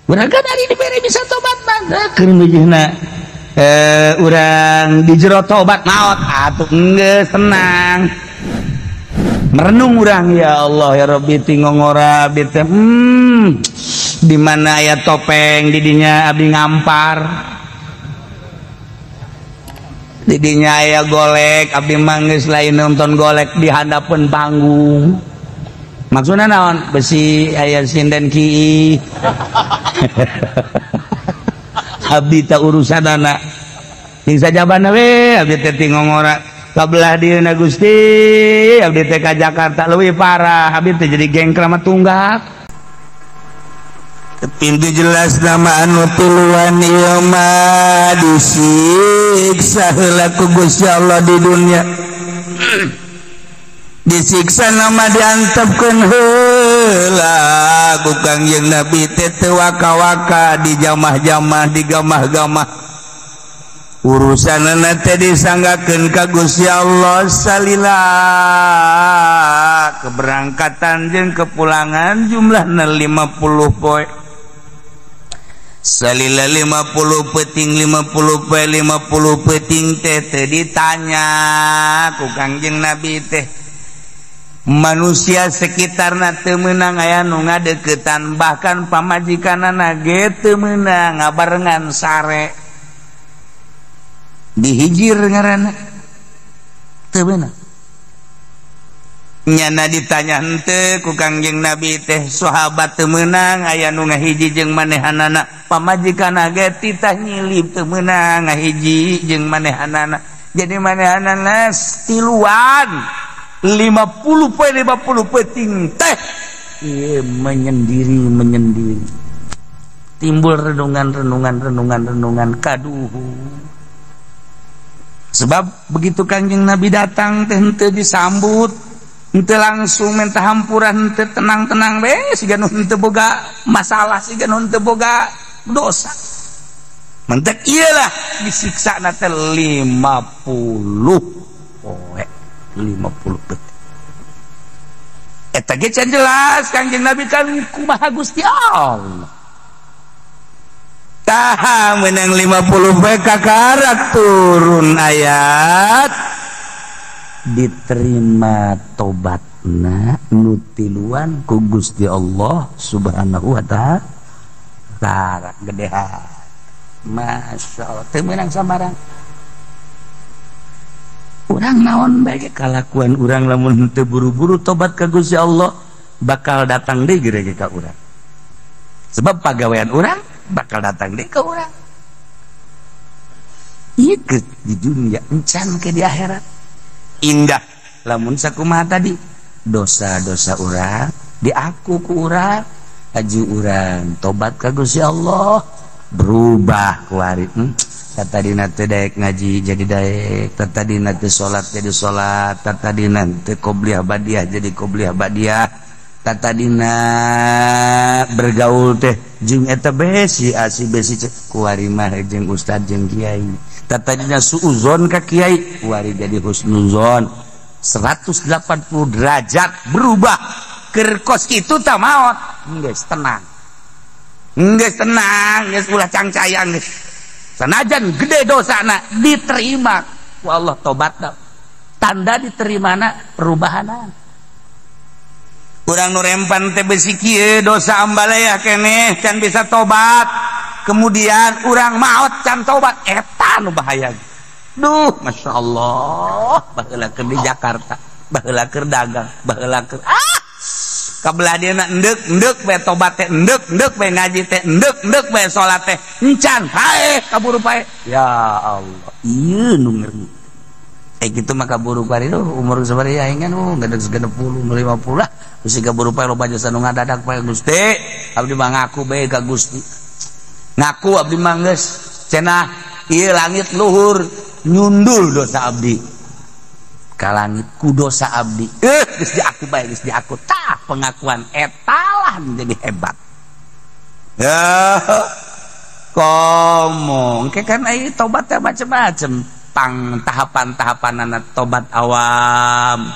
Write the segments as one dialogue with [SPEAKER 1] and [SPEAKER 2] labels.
[SPEAKER 1] Urang kan ari dibere bisa tobat mah keur mijihna urang di jero tobat maot atuh geus tenang. Merenung urang ya Allah ya Rabbi ti ngongora abdi teh di mana aya topeng di dinya abdi ngampar. Di dinya aya golek abdi mah geus lain nonton golek di handapeun panggung. Maksudna naon? Besi aya sinden ki. Abdi tak urusanana. Ning sajabana we abdi teh ti ngongora kabelah dieuna Gusti, abdi teh ka Jakarta leuwih parah, abdi teh jadi geng kramat tunggak.
[SPEAKER 2] Pintu jelas nama anu tiluan ieu mah disiksa heula ku Gusti Allah di dunia. Disiksa nama diantepkeun heula ku Kangjeng Nabi teh teu waka-waka di jamah-jamah di gamah-gamah. Urusanana teh disanggakeun ka Gusti Allah salila. Keberangkatan jeung kepulangan jumlahna 50 poe. Salila 50 peuting 50 poe 50 peuting teh teu ditanya ku Kangjeng Nabi teh. Manusia sekitarna teu meunang aya nu ngadeukeutan bahkan pamajikanana ge teu meunang ngabarengan sare. Dihijir ngaranna teu meunang. Nyana ditanya henteu ku Kangjeng Nabi teh sahabat teu meunang aya nu ngahiji jeung manehanana pamajikanna ge titah nyilip teu meunang ngahiji jeung manehanana. Jadi manehanana tiluan 50 poe 50 peuting teh ieu menyendiri timbul renungan kaduhu. Sebab begitu Kangjeng Nabi datang teh henteu disambut, henteu langsung minta hampura, henteu tenang-tenang we siga nu henteu boga masalah, siga nu henteu boga dosa. Mentek ieu lah disiksa na teh 50 poe 50 peuting. Eta ge can jelas Kangjeng Nabi kan kumaha Gusti Allah. Tah menang 50 poe kakarak turun ayat diterima tobatna nu tiluan ku Gusti Allah Subhanahu wa taala. Karak gedehan. Masya Allah teu meunang sambarang. Urang naon bae kalakuan urang lamun teu buru-buru tobat ka Gusti Allah bakal datang deui gere ka urang. Sebab pagawean urang bakal datang deui ka urang. Ieu di dunia encan ke di akhirat. Indah lamun sakumaha tadi dosa-dosa urang diaku ku urang, aju urang tobat ka Gusti Allah berubah kuari. Tadina teu daek ngaji jadi daek, tadina teu salat jadi salat, tadina teu qobliyah badiah jadi qobliyah badiah, tadina bergaul teh jeung eta be si A si B si C kuari mah jeung ustad jeung kiai, tadina suuzon ka kiai kuari jadi husnuzon. 180 derajat berubah keur kos kitu tah maot geus tenang, geus tenang, geus ulah cangcayang geus. Sanajan gede dosana diterima ku Allah tobatna. Tanda diterimana perubahanan. Urang nu rempan teh besi kieu dosa ambalaya keneh can bisa tobat. Kemudian urang maot can tobat eta nu bahaya. Duh, Masya Allah, baheula keur di Jakarta, baheula keur dagang, baheula keur kabelah dieuna endek-endek bae tobat teh, endek-endek bae ngaji teh, endek-endek bae salat teh, encan paeh kaburu paeh. Ya Allah, ieu nu ngeri. Kitu mah kaburu paeh umur sabaraha aing kan 60 50 lah, geus kaburu paeh loba jasa nu ngadadak paeh Gusti. Abdi mah ngaku bae ka Gusti. Ngaku abdi mah geus cenah ieu langit luhur nyundul dosa abdi. Ka langit ku dosa abdi. Geus diaku bae, geus diaku. Tah pengakuan eta lah menjadi hebat. Ya komo engke kan ai tobat teh macem-macem, pang tahapan-tahapanana tobat awam.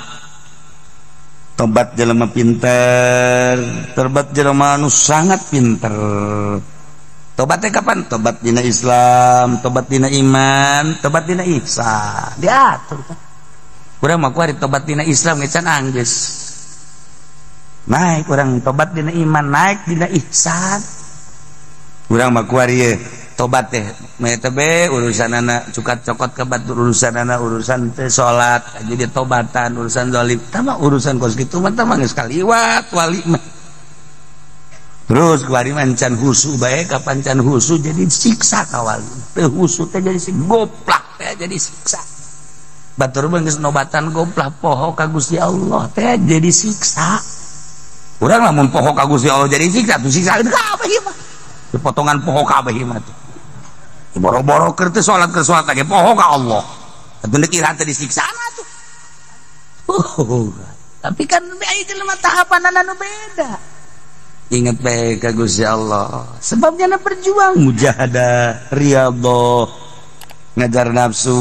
[SPEAKER 2] Tobat jelema pinter, tobat jelema anu sangat pinter.
[SPEAKER 1] Tobatnya kapan? Tobat dina Islam, tobat dina iman, tobat dina ihsan. Diatur kan. Urang mah kuari tobat dina Islam ge can anggeus. Naik urang tobat dina iman, naik dina ihsan. Urang mah kuari ye tobat teh mah be urusanana cukat cokot ka batur, urusanana urusan teh salat, jadi tobatan urusan zalim. Tah urusan kos kitu mah tah geus kaliwat wali mah. Terus kuari mah can husu bae, kapan can husu jadi siksa ka wali. Teu husu teh jadi goplak teh jadi siksa. Batur mah geus nobatan goplak poho ka Gusti Allah teh jadi siksa. Urang lamun poho ka Gusti Allah jadi siksa, tuh siksa kabeh ieu mah. Dipotongan poho kabeh ieu mah tuh. Boro-boro keur teh salat keur salat ge poho ka Allah. Atuh deuk ira teh disiksana tuh. Tapi kan aya jelema tahapanana nu beda. Ingat baik ka Gusti Allah. Sebabnya na berjuang mujahadah, riyadhah, ngajar nafsu,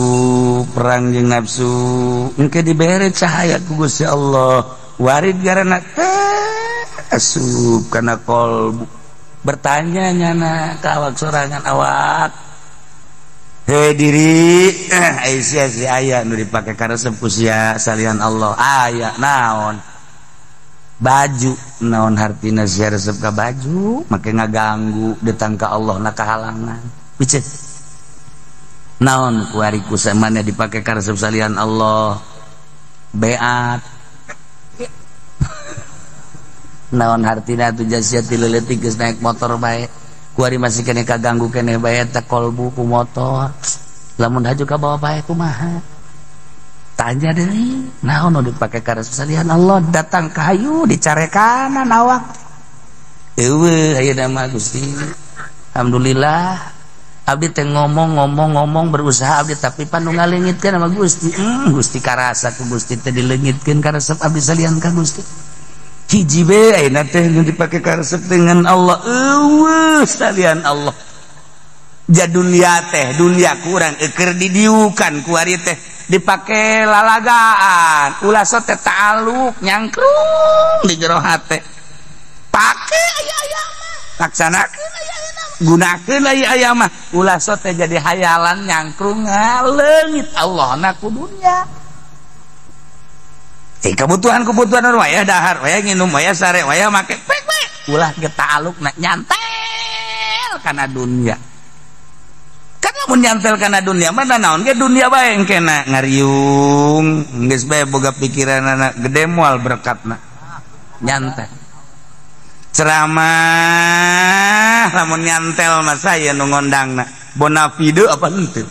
[SPEAKER 1] perang jeung nafsu. Engke dibere cahaya ku Gusti Allah. Warid garana teh asup kana qalbu. Bertanya nyana ka awak sorangan awak. Hei diri, sia si aya nu dipake karesep ku sia salian Allah. Aya naon? Baju naon hartina sia resep ka baju make ngaganggu datang ka Allah na kahalangan piceun naon kuari ku samana dipake ka resep salian Allah beat naon hartina atuh sia ti leutik geus naik motor bae kuari masih keneh kaganggu keneh bae eta kolbu ku motor lamun haju ka bawa bae kumaha. Tanya deui, naon nu dipake ka resep salian Allah datang ka hayu dicarekanan awak. Eueuh ayeuna mah Gusti. Alhamdulillah abdi teh ngomong-ngomong berusaha abdi tapi pan nu ngaleungitkeun sama Gusti. Gusti karasa ku Gusti teh dileungitkeun ka resep abdi salian ka Gusti. Hiji be ayeuna teh nu dipake ka resep dengan Allah. Eueuh salian Allah. Ja dunia teh dunia kurang eukeur didiukan ku ari teh dipake lalagaan ulah sok teh ta'aluk nyangkrung di jero hate pake aya aya mah laksanakeun aya aya mah gunakeun aya aya mah ulah sok teh jadi hayalan nyangkrung ngaleungit Allahna ku dunya. Kebutuhan-kebutuhan wayah dahar wayah nginum wayah sare wayah make pek pek ulah ge ta'alukna nyantel kana dunya. Mun nyantel kana dunia mah naon ge dunia bae engkena ngariung geus bae boga pikiranana gede moal berkatna nyantel ceramah lamun nyantel mah saya nu ngondangna bonafide apa henteu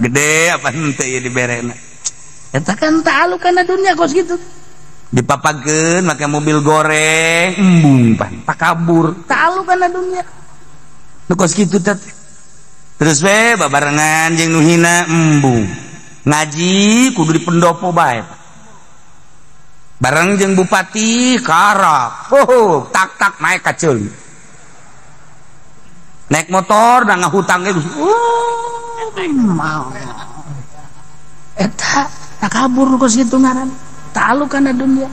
[SPEAKER 1] gede apa henteu ieu diberena eta kan ta'aluk kana dunia kos kitu dipapakeun make mobil goreng embung pan takabur ta'aluk kana dunia nu kos kitu teh terus we babarengan jeung nu hina embung ngaji kudu di pendopo bae bareng jeung bupati karap oh tak tak naik ka ceuli naik motor da ngahutang ge mau eta takabur nu kos kitu ngaran ta'aluk kana dunia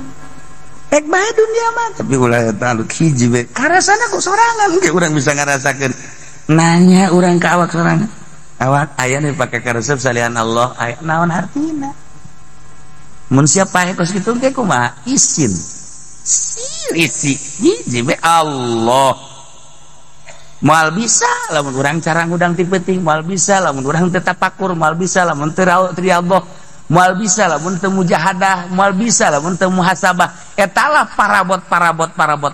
[SPEAKER 1] pek bae dunia mah tapi ulah ta'aluk hiji we karasana ku sorangan ge urang bisa ngarasakeun nanya urang ka awak sorangan awak aya nu dipake karesep salian Allah aya naon hartina mun sia pae kos kitu ge kumaha isin isi hiji we Allah moal bisa lamun urang cara ngudang ti peuting moal bisa lamun urang teu tapakur moal bisa lamun teu riyadhah moal bisa lamun teu mujahadah moal bisa lamun teu muhasabah eta lah parabot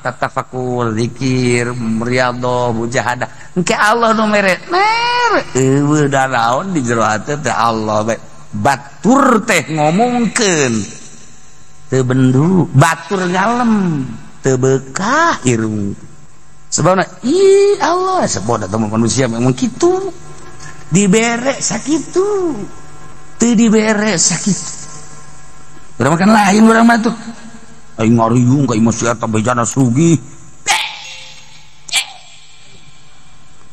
[SPEAKER 1] tafakur zikir riyadhah mujahadah engke Allah nu mere mere eueuh da naon di jero hate teh Allah bae batur teh ngomongkeun teu bendu batur ngalem teu beukah irung sebabna ih Allah sebab da manusia memang kitu dibere sakitu teu dibere sakitu urang makan lain urang mah tuh aing ngariung ka imah si eta bejana sugih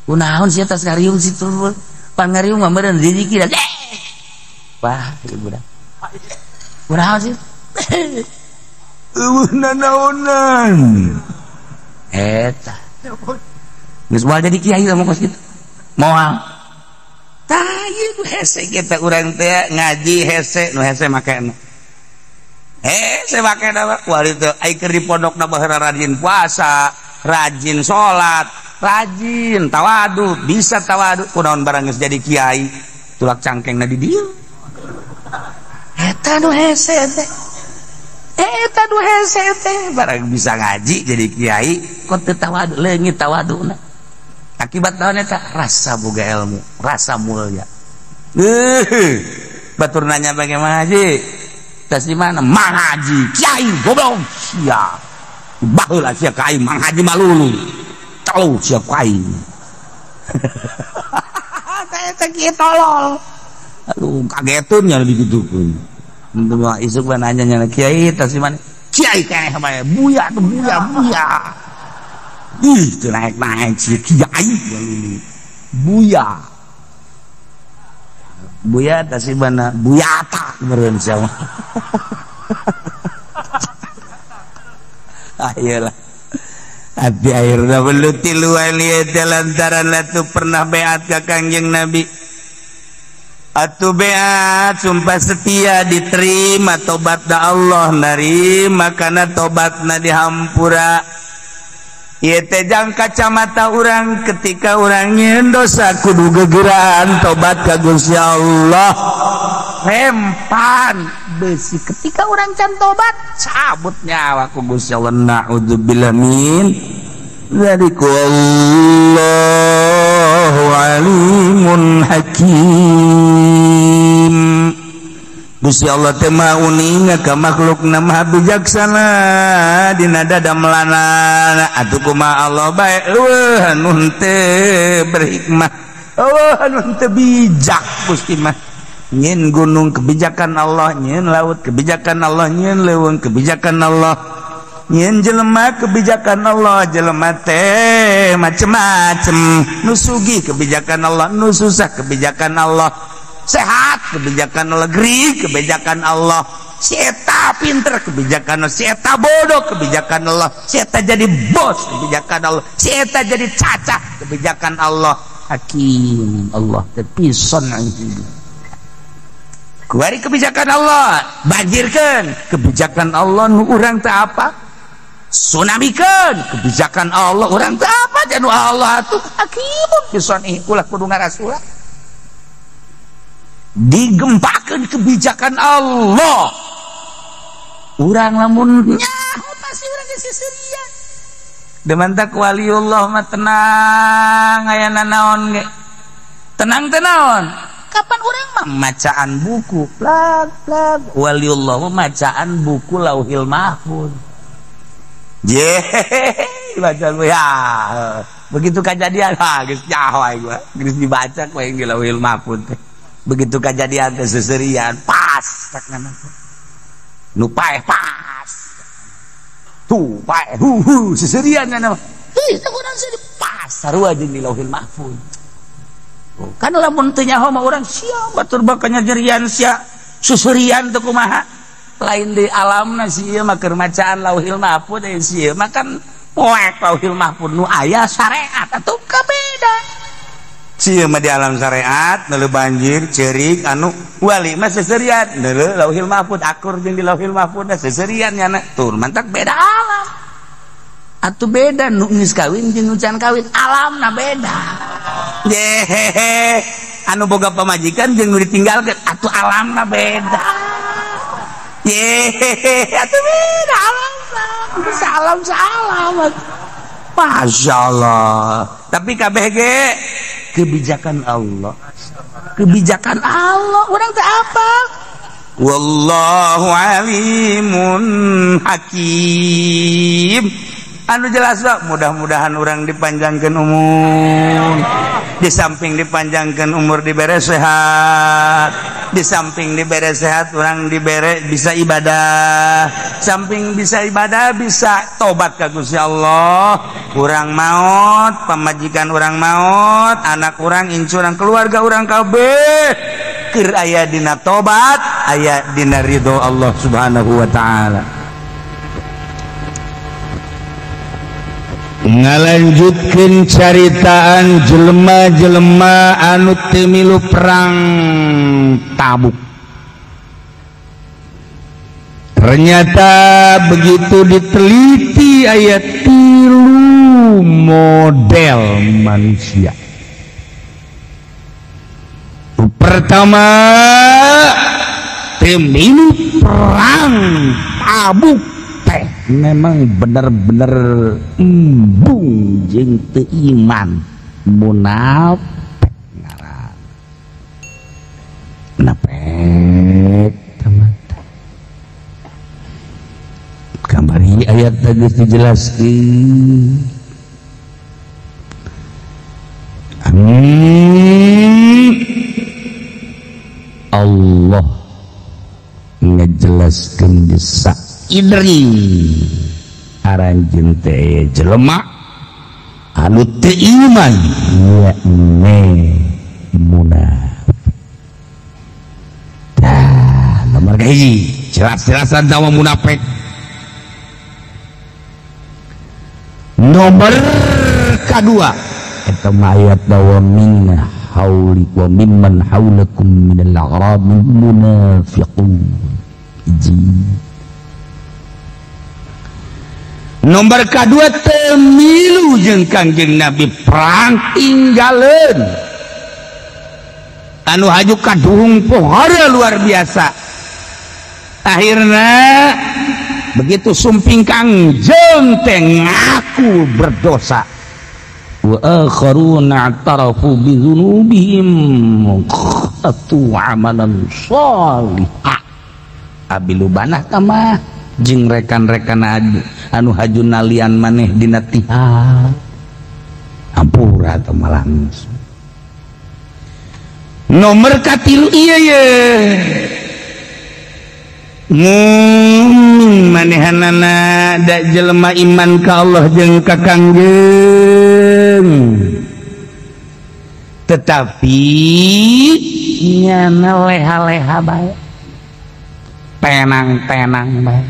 [SPEAKER 1] kunaon sia tas ngariung situ pan ngariung mah meureun riziki da wah budak kunaon sih eueuh nanaonan Eta. Geus moal jadi kiai lamun kos kitu. Moal. Tah ieu hese kita urang teh ngaji hese nu hese makena. Hese makena wali teh ai keur di pondokna baheula rajin puasa, rajin salat, rajin tawadu, bisa tawadu kunaon barang geus jadi kiai, tulak cangkengna di dieu. Eta nu hese teh. Eta nu hese teh barang bisa ngaji jadi kiai kok teu tawadu, leungit tawaduna. Akibat naon eta? Rasa boga ilmu, rasa mulia. Batur nanya bagaimana haji? Tas di mana? Mang Haji, kiai goblok sia. Baheula sia ka aing Mang Haji malulu. Tau sia ku aing. Eta kieu tolol. Aduh kagetun nya digitukeun. Mah isuk mah nanya nya kiai tas di mana? Kiai keneh bae, buya tuh buya buya. Ih, teu naek-naek si kiai malulu. Buya. Buya tas di mana? Buyata meureun sia mah. Ayolah. Tapi akhirnya belut tiluan lieu teh lantaran atuh pernah beat ka Kangjeng Nabi. Atuh beat sumpah setia diterima tobatna Allah narima kana tobatna dihampura. Ieu teh jang kacamata urang ketika urang nyieun dosa kudu gegeraan tobat ka Gusti Allah. Rempan besi ketika orang can tobat cabut nyawa ku Gusti Allah. Na'udzubillah min dzalika wallahu alimun hakim. Gusti Allah teh maha uninga ka makhlukna maha bijaksana dina dadamelanana. Atuh kumaha Allah bae eueuh anu henteu berhikmah, eueuh anu henteu bijak Gusti mah. Nyin gunung kebijakan Allah, nyin laut kebijakan Allah, nyin leuweung kebijakan Allah, nyin jelema kebijakan Allah, jelema teh macem-macem, nu sugih kebijakan Allah, nu susah kebijakan Allah, sehat kebijakan Allah, gering kebijakan Allah, si eta pinter kebijakan Allah, si eta bodoh kebijakan Allah, si eta jadi bos kebijakan Allah, si eta jadi cacah kebijakan Allah. Hakim Allah teh pisan anjing. Kuari kebijakan Allah, banjirkan kebijakan Allah nu urang teh apa? Tsunamikeun kebijakan Allah urang teh apa? Janu Allah atuh hakimun pisan ih ulah kudu ngarasula. Digempakeun kebijakan Allah. Urang lamun nyaho pasti urang geus seserian. Demantak waliullah mah tenang aya nanaon ge. Tenang teh naon? Kapan orang mah macaan buku plak plak waliullah mah macaan buku Lauhil Mahfuz. Jehe baca ya begitu kejadian ah geus nyaho aing gua geus dibaca ku aing di Lauhil Mahfuz teh. Begitu kejadian teh seserian pas takna nu paeh pas tuh paeh hu hu seserian nya mah ih teh urang sih pas sarua jeung di Lauhil Mahfuz. Kan lamun teu nyaho mah urang sia batur bakal nyerian sia susurian teu kumaha lain di alamna sia mah keur macaan Lauhil Mahfuz deui sia mah kan poek Lauhil Mahfuz nu aya syariat atuh kabeda sia mah di alam syariat neuleuh banjir ceurik anu wali mah seserian neuleuh Lauhil Mahfuz akur jeung di Lauhil Mahfuz seserian nyana tur mantak beda alam atuh beda nu geus kawin jeung nu can kawin alamna beda. Jehehe anu boga pamajikan jeung nu ditinggalkeun atuh alamna beda. Yehehe atuh beda alamna. Salam salam. Masyaallah. Tapi kabeh ge kebijakan Allah. Kebijakan Allah urang teh apa? Wallahu alimun hakim. Anu jelas pak, mudah-mudahan orang dipanjangkan umur, di samping dipanjangkan umur dibere sehat, di samping dibere sehat orang dibere bisa ibadah, samping bisa ibadah bisa tobat ka Gusti Allah. Urang maut, pamajikan urang maut, anak urang, incu urang, keluarga urang kabeh keur aya dina tobat, aya dina ridho Allah Subhanahu wa taala. Ngalanjutkeun caritaan jelema-jelema anu teu milu perang Tabuk. Ternyata begitu diteliti aya 3 model manusia. Pertama, teu milu perang Tabuk teh memang bener-bener embung jeung teu iman, munafik ngaran. Munafik teman. Kamari ayat geus dijelaskeun. Allah ngejelaskeun desa idri aranjeun teh jelema anu teu iman yakni munafik. Tah nomor kahiji jelas-jelasan dawa munafik. Nomor kedua eta ayat dawa min hauli wa mimman haulakum minal a'rab munafiqun. Nomor kedua temilu jeung Kangjeng Nabi perang tinggaleun anu haju kaduhung pohara luar biasa. Akhirna begitu sumping Kangjeng teh ngaku berdosa. Wa akharuna i'tarafu bi dzunubihim qatu amalan shalihah. Abilubanah tamah jeung rekan-rekan anu haju nalian maneh dina tihal. Ampura teh langsung. Nomor katilu ieu ye. Mukmin manehanana da jelema iman ka Allah jeung ka Kangjeng. Tetapi nyana leha-leha bae. Tenang-tenang bae.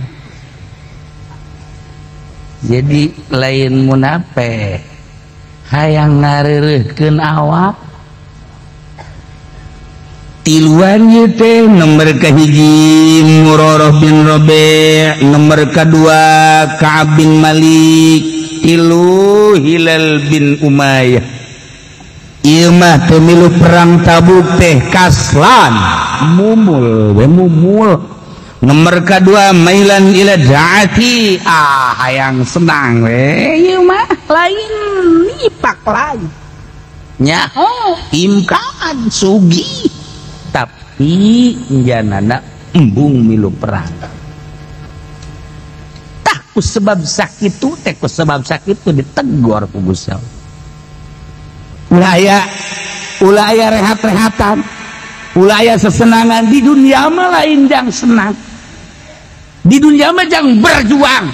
[SPEAKER 1] Jadi lain munafik hayang ngareureuhkeun awak. Tiluan ieu teh nomor kahiji Murarah bin Rabi', nomor kadua Ka'ab bin Malik, tilu Hilal bin Umayyah. Ieu mah teu milu perang Tabuk teh kaslan, mumul we mumul. Nomor kedua mailan ila da'ati, ah hayang senang we ieu mah lain nipak lain. Nyaho imkan sugi tapi janana embung milu perang. Tah ku sebab sakitu teh ku sebab sakitu ditegor ku Gusti Allah. Ulah aya rehat-rehatan, ulah aya sesenangan di dunia mah lain jang senang. Di dunia mah jang berjuang.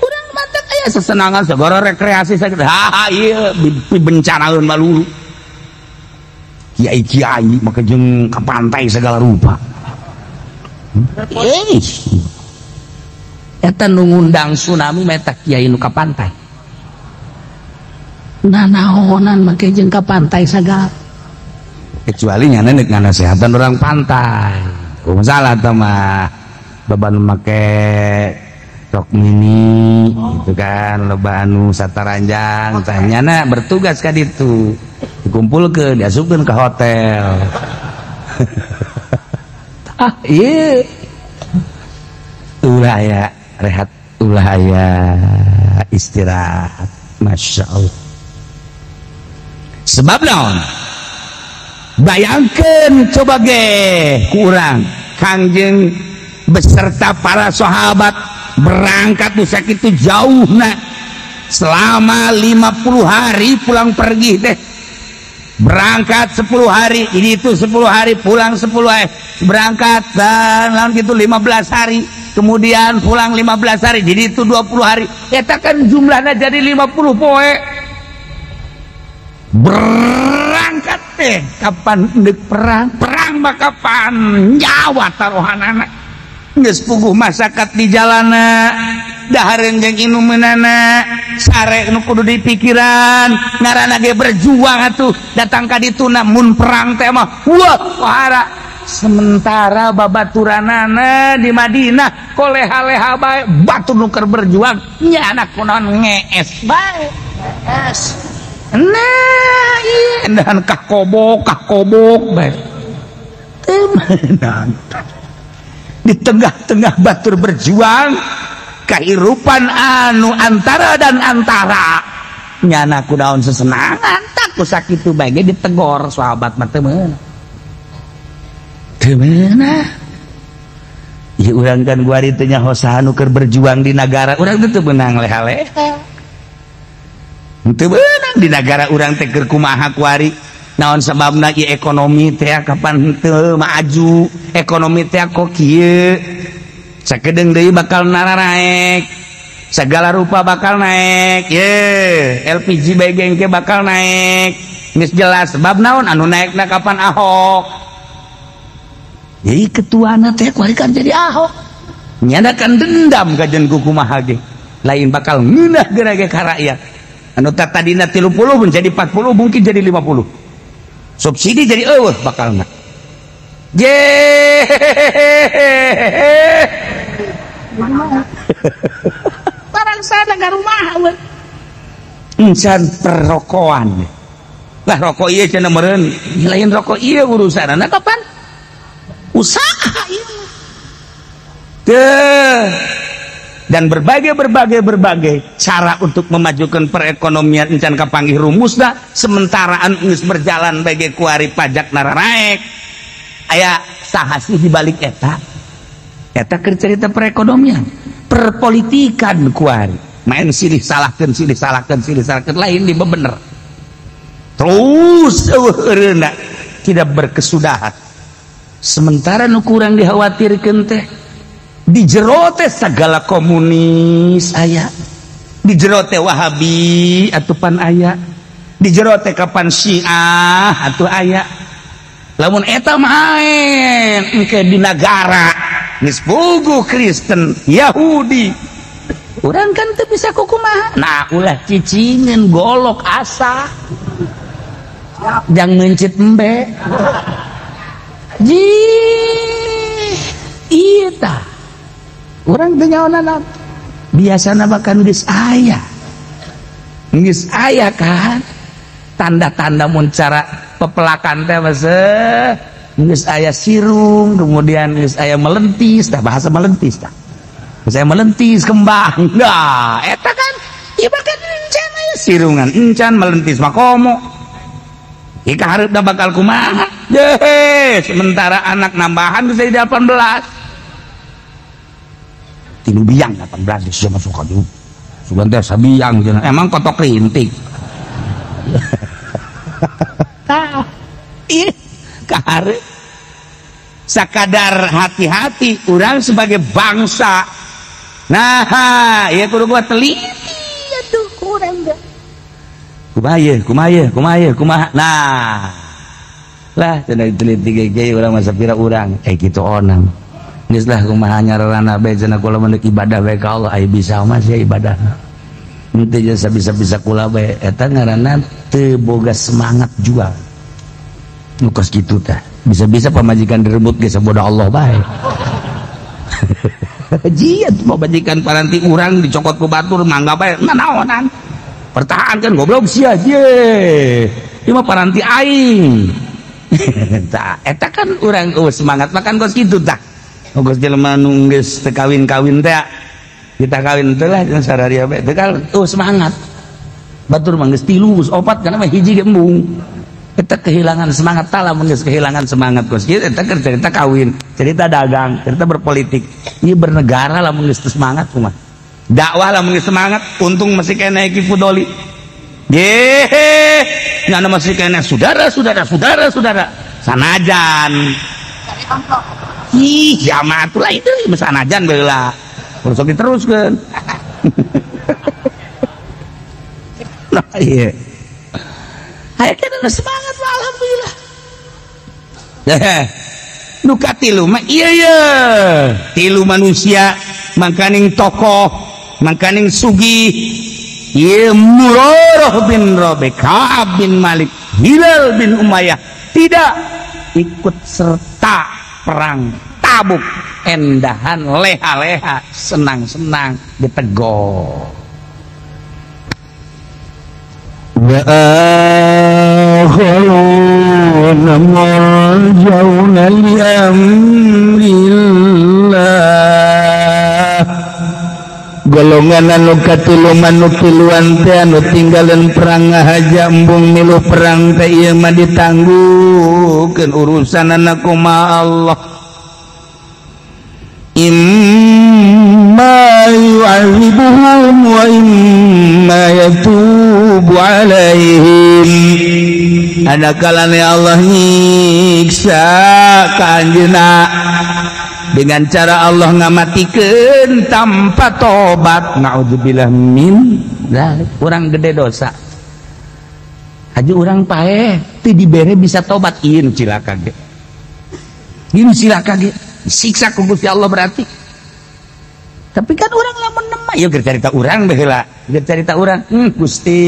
[SPEAKER 1] Urang mantep aya sesenangan segoro rekreasi sakit. Ha ieu bencanaeun malulu. Kiai-kiai maka jeung ka pantai segala rupa. Eta nu ngundang tsunami mah eta kiai nu ka pantai. Nanaonan make jeung ka pantai sagala. Kecuali nyana nek nganasehatan orang pantai. Kumaha salah teh mah. Beban make rok mini gitu kan, loba anu sataranjang tah nyana bertugas ka ditu. Dikumpulkeun, diasupkeun ke hotel. Ah, ieu. Ulah aya rehat, ulah aya istirahat. Masya Allah. Sebab naon? Bayangkeun coba ge kurang Kangjeng beserta para sahabat berangkat nu sakitu jauhna selama 50 hari pulang pergi deh. Berangkat 10 hari, ini itu 10 hari, pulang 10 hari, berangkat dan lawan gitu 15 hari, kemudian pulang 15 hari, jadi itu 20 hari. Eta kan jumlahnya jadi 50 poe. Berangkat teh kapan ndek perang, perang mah kapan nyawa taruhanana. Geus puguh masyarakat di jalana, dahareun jeung inumeunana sare nu kudu dipikiran ngaranna ge berjuang atuh datang ka ditu mun perang teh mah wah pohara. Sementara babaturanana di Madinah koleha-leha bae batu nu keur berjuang nya anak kunaon ngees bae. Nah ieu endahan kakobok bae teu meunang. Di tengah-tengah batur berjuang kehidupan anu antara dan antara nyana kunaon sesenangan tak ku sakitu bae ge ditegor sahabat mah teu meunang. Teu meunang. Ieu urang kan guari teh nyaho saha nu keur berjuang di nagara urang teh teu meunang leha-leha. Teu meunang di nagara urang teh keur kumaha kuari. Naon sababna ieu ekonomi teh kapan teu maju, ekonomi teh kok kieu. Sakedeung deui bakal nararaek. Segala rupa bakal naik. Ye, LPG bae gengke bakal naik. Geus jelas sebab naon anu naekna kapan Ahok. Jadi ketuana teh kuari kan jadi Ahok. Nyana kan dendam ka jeung kumaha ge. Lain bakal ngeunah geura ge ka rakyat. Anu tadina 30 menjadi 40 mungkin jadi 50. Subsidi jadi eueuh bakalna. Je. Barang sana garumaha eueuh. Encan perrokoan. Lah rokok ieu cenah meureun, lain rokok ieu urusanana kapan? Usaha ieu. Teu. Dan berbagai cara untuk memajukan perekonomian encan kapanggih rumusna sementara anu geus berjalan bagi kuari pajak nararaek. Aya saha sih di balik eta? Eta keur cerita perekonomian, perpolitikan kuari. Main silih salahkeun lain di bener. Terus eueuh eureuna tidak berkesudahan. Sementara nu kurang dikhawatirkeun teh di jero teh segala komunis aya, di jero teh Wahabi atupan aya, di jero teh kapan Syiah atuh aya. Lamun eta main engke di nagara geus puguh Kristen, Yahudi. Urang kan teu bisa kukumaha. Nah, ulah cicingeun golok asa. Jang meuncit embe. Ji, ieu tah. Urang teu nyaonan biasana bahkan geus aya. Geus aya kan tanda-tanda mun cara pepelakan teh baseuh geus aya sirung, kemudian geus aya melentis tah, bahasa melentis tah. Geus aya melentis kembang. Nah, eta kan ieu mah kan encan aya sirungan, encan melentis mah komo. Ieu kahareupna bakal kumaha? Deh, sementara anak nambahan geus jadi 18. Tilu biang 18 geus masuk ka dieu. Sugan teh sabiang cenah. Emang kotok rintik. Tah, ih, kahareup. Sakadar hati-hati urang sebagai bangsa. Nah, ieu kudu gua teliti atuh kurang teh. Kumaha kumaha. Nah. Lah cenah diteliti ge urang mah sapira urang. Kitu onang. Geus lah kumaha nyararana bae cenah kula mah ibadah bae ka Allah, aya bisa mah sia ibadah. Henteu jasa bisa-bisa kula bae eta ngaranna teu boga semangat juang. Nu kos kitu tah. Bisa-bisa pamajikan direbut ge saboda Allah bae. Jiat pamajikan paranti urang dicokot ku batur mangga bae nanaonan. Pertahankan goblok sia ye. Ieu mah paranti aing. Tah eta kan urang semangat makan kos kitu tah. Geus jelema nu geus teu kawin-kawin teh kita kawin teh lah jeung sararia bae teu semangat. Batur mah geus tilu geus opat kana mah hiji ge embung. Eta kehilangan semangat tah lamun geus kehilangan semangat kos kitu eta keur cerita kawin, cerita dagang, cerita berpolitik. Ieu bernegara lamun geus teu semangat kumaha. Dakwah lamun geus semangat untung masih keneh Ki Fudoli. Ye, nyana masih keneh saudara sanajan. Ih, jamaah atuh lah itu sanajan baheula. Kudu sok diteruskeun. Nah, iya. Aya kana semangat mah alhamdulillah. Deh. Nu katilu mah ieu ye. Tilu manusia mangkaning tokoh Mangkaning sugih ieu Murarah bin Rabi, Ka'ab bin Malik, Hilal bin Umayyah tidak ikut serta perang Tabuk, endahan leha-leha, senang-senang ditegor.
[SPEAKER 3] Wa akharuna marjauna li amrillah.
[SPEAKER 1] Golongan anu katilu manu tiluan teh anu tinggalan perang ngahaja embung milu perang teh ieu mah ditangguhkeun urusanana kumaha Allah. Imma yu'adzibuhum wa imma yatubu alaihim. Ada kalane Allah nyiksa ka anjeunna dengan cara Allah ngamatikeun tanpa tobat. Naudzubillah min dzalik. Urang gede dosa haji urang paeh teu dibere bisa tobat, ieu nu cilaka ge, ieu nu cilaka ge siksa ku Gusti Allah berarti. Tapi kan urang lamun nemah ieu keur carita urang baheula, keur carita urang, Gusti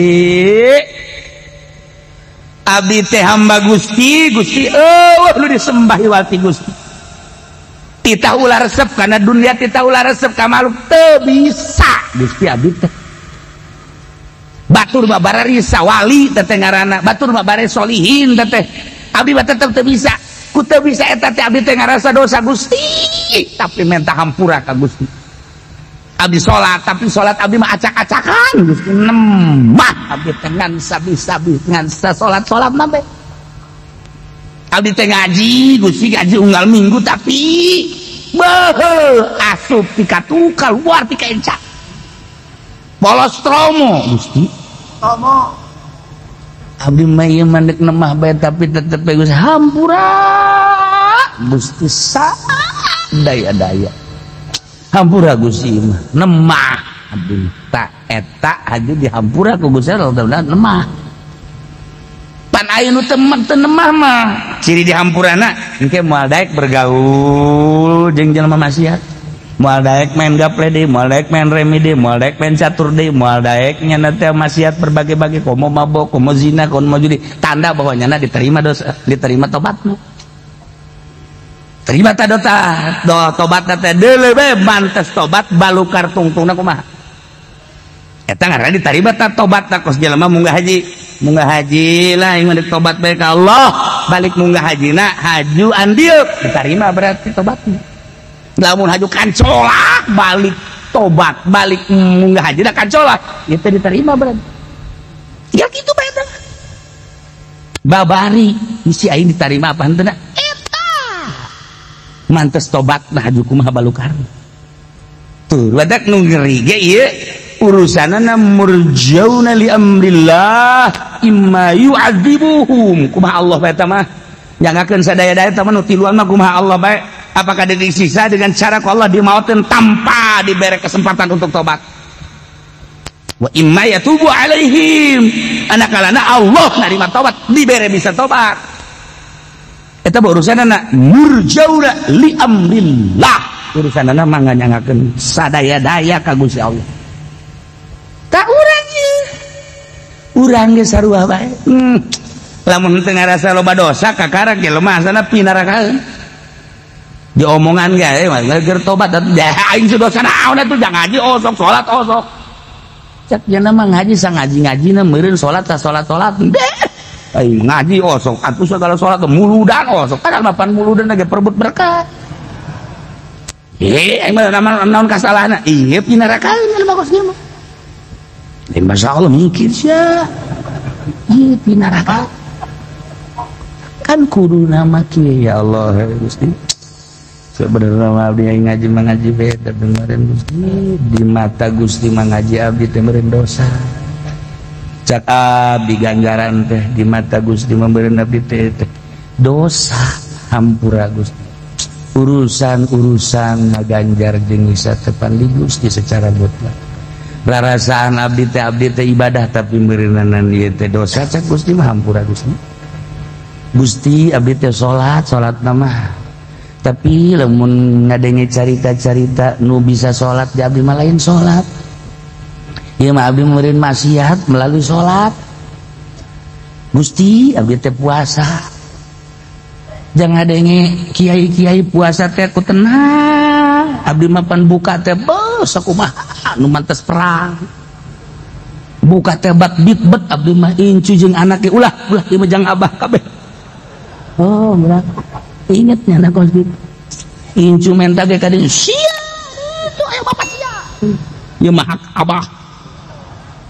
[SPEAKER 1] abdi teh hamba Gusti, Gusti eueuh nu disembah iwal ti Gusti. Titah ulah resep karena dunia, titah ulah resep ka makhluk teu bisa Gusti abdi teh. Batur mah bararisa wali teh ngaranna, batur mah bare solihin teh. Abdi mah tetep teu bisa. Ku teu bisa eta teh abdi teh ngarasa dosa Gusti, tapi minta hampura ka Gusti. Abdi salat, tapi salat abdi mah acak-acakan Gusti, nembah abdi teh ngan sabi-sabi ngan salat-salat mah bae. Abdi teh ngaji Gusti, ngaji unggal minggu tapi beuh asup ti katukal luar ti kaenca. Polos tromo Gusti. Tromo. Abdi mah ieu mah deuk nemah bae tapi tetep bae Gusti hampura. Gusti sadaya-daya. Hampura Gusti mah nemah abdi tak eta haji dihampura ku Gusti Allah nemah. Pan aya nu teu nemah mah ciri dihampurana engke moal daek bergaul jeung jelema maksiat, moal daek main gaple deui, moal daek main remi deui, moal daek main catur deui, moal daek nyana teh maksiat berbagai-bagai, komo mabok, komo zina, komo judi, tanda bahwa nyana diterima dosa, diterima tobatna. Terima ta dota do tobatna teh deuleu bae mantes tobat balukar tungtungna kumaha. Eta ngaranna diterima ta tobatna kos jelema munggah haji. Munggah haji lah yang mendek tobat baik ke Allah, balik munggah hajina haju andiuk diterima berarti tobatnya. Lamun haju kancolak balik tobat balik munggah hajina kancolak itu diterima berarti. Ya gitu bae teh. Babari isi aing diterima apa henteu eta. Mantes tobat nah haju kumaha balukar. Tuh badak nu ngeri ge ieu urusanana murjauna li amrillah imma yu'adzibuhum. Kumaha Allah bae eta mah nyangakeun sadaya-daya eta mah nu tiluan mah kumaha Allah bae. Apakah disiksa dengan cara ku Allah dimautkeun tanpa diberi kesempatan untuk tobat? Wa imma yatubu alaihim, anakalana Allah narima tobat, dibere bisa tobat. Eta urusanana murjauna li amrillah, urusanana mah nyangakeun sadaya-daya ka Gusti Allah. Tak urang ieu. Urang ge sarua bae. Lamun teu ngarasa loba dosa kakara ge lemah sana pinarakaeun. Diomongan ge mah keur tobat aing dosa naon atuh jangan ngaji osok salat osok. Cek nya mah ngaji sangaji-ngajina meureun salat ta salat-salat. Aing ngaji osok atuh segala salat muludan osok. Padahal mah pan muludan ge perebut berkah. Aing mah naon kasalahna? Ieu pinarakaeun jelema kos ieu mah. Lain Masya Allah mikir sia. Ieu pinaraka. Kan kudu nama kieu ya Allah Gusti. Sebenarnya mah abdi ngaji mengaji beda kemarin Gusti. Di mata Gusti mengaji abdi teh meureun dosa. Cak abdi ganjaran teh di mata Gusti meureun abdi teh dosa. Hampura Gusti. Urusan-urusan ngaganjar jeung nyiksa teh pan di Gusti secara mutlak. Rarasaan abdi teh ibadah tapi meureunanan ieu teh dosa cak Gusti mah hampura Gusti. Gusti abdi teh salat mah tapi lamun ngadenge carita-carita nu bisa salat di abdi mah lain salat. Ieu mah abdi meureun maksiat melalui salat. Gusti abdi teh puasa. Jangan denge kiai-kiai puasa teh ku tenang. Abdi mah pan buka teh beuh sakumaha nu mantes perang. Buka teh bat bitbet abdi mah incu jeung anake ulah ulah ieu mah jang abah kabeh. Oh, berat. Ingetnya anak kos gitu. Incu menta ge kadinya sia itu aya bapak sia. Ieu mah hak abah.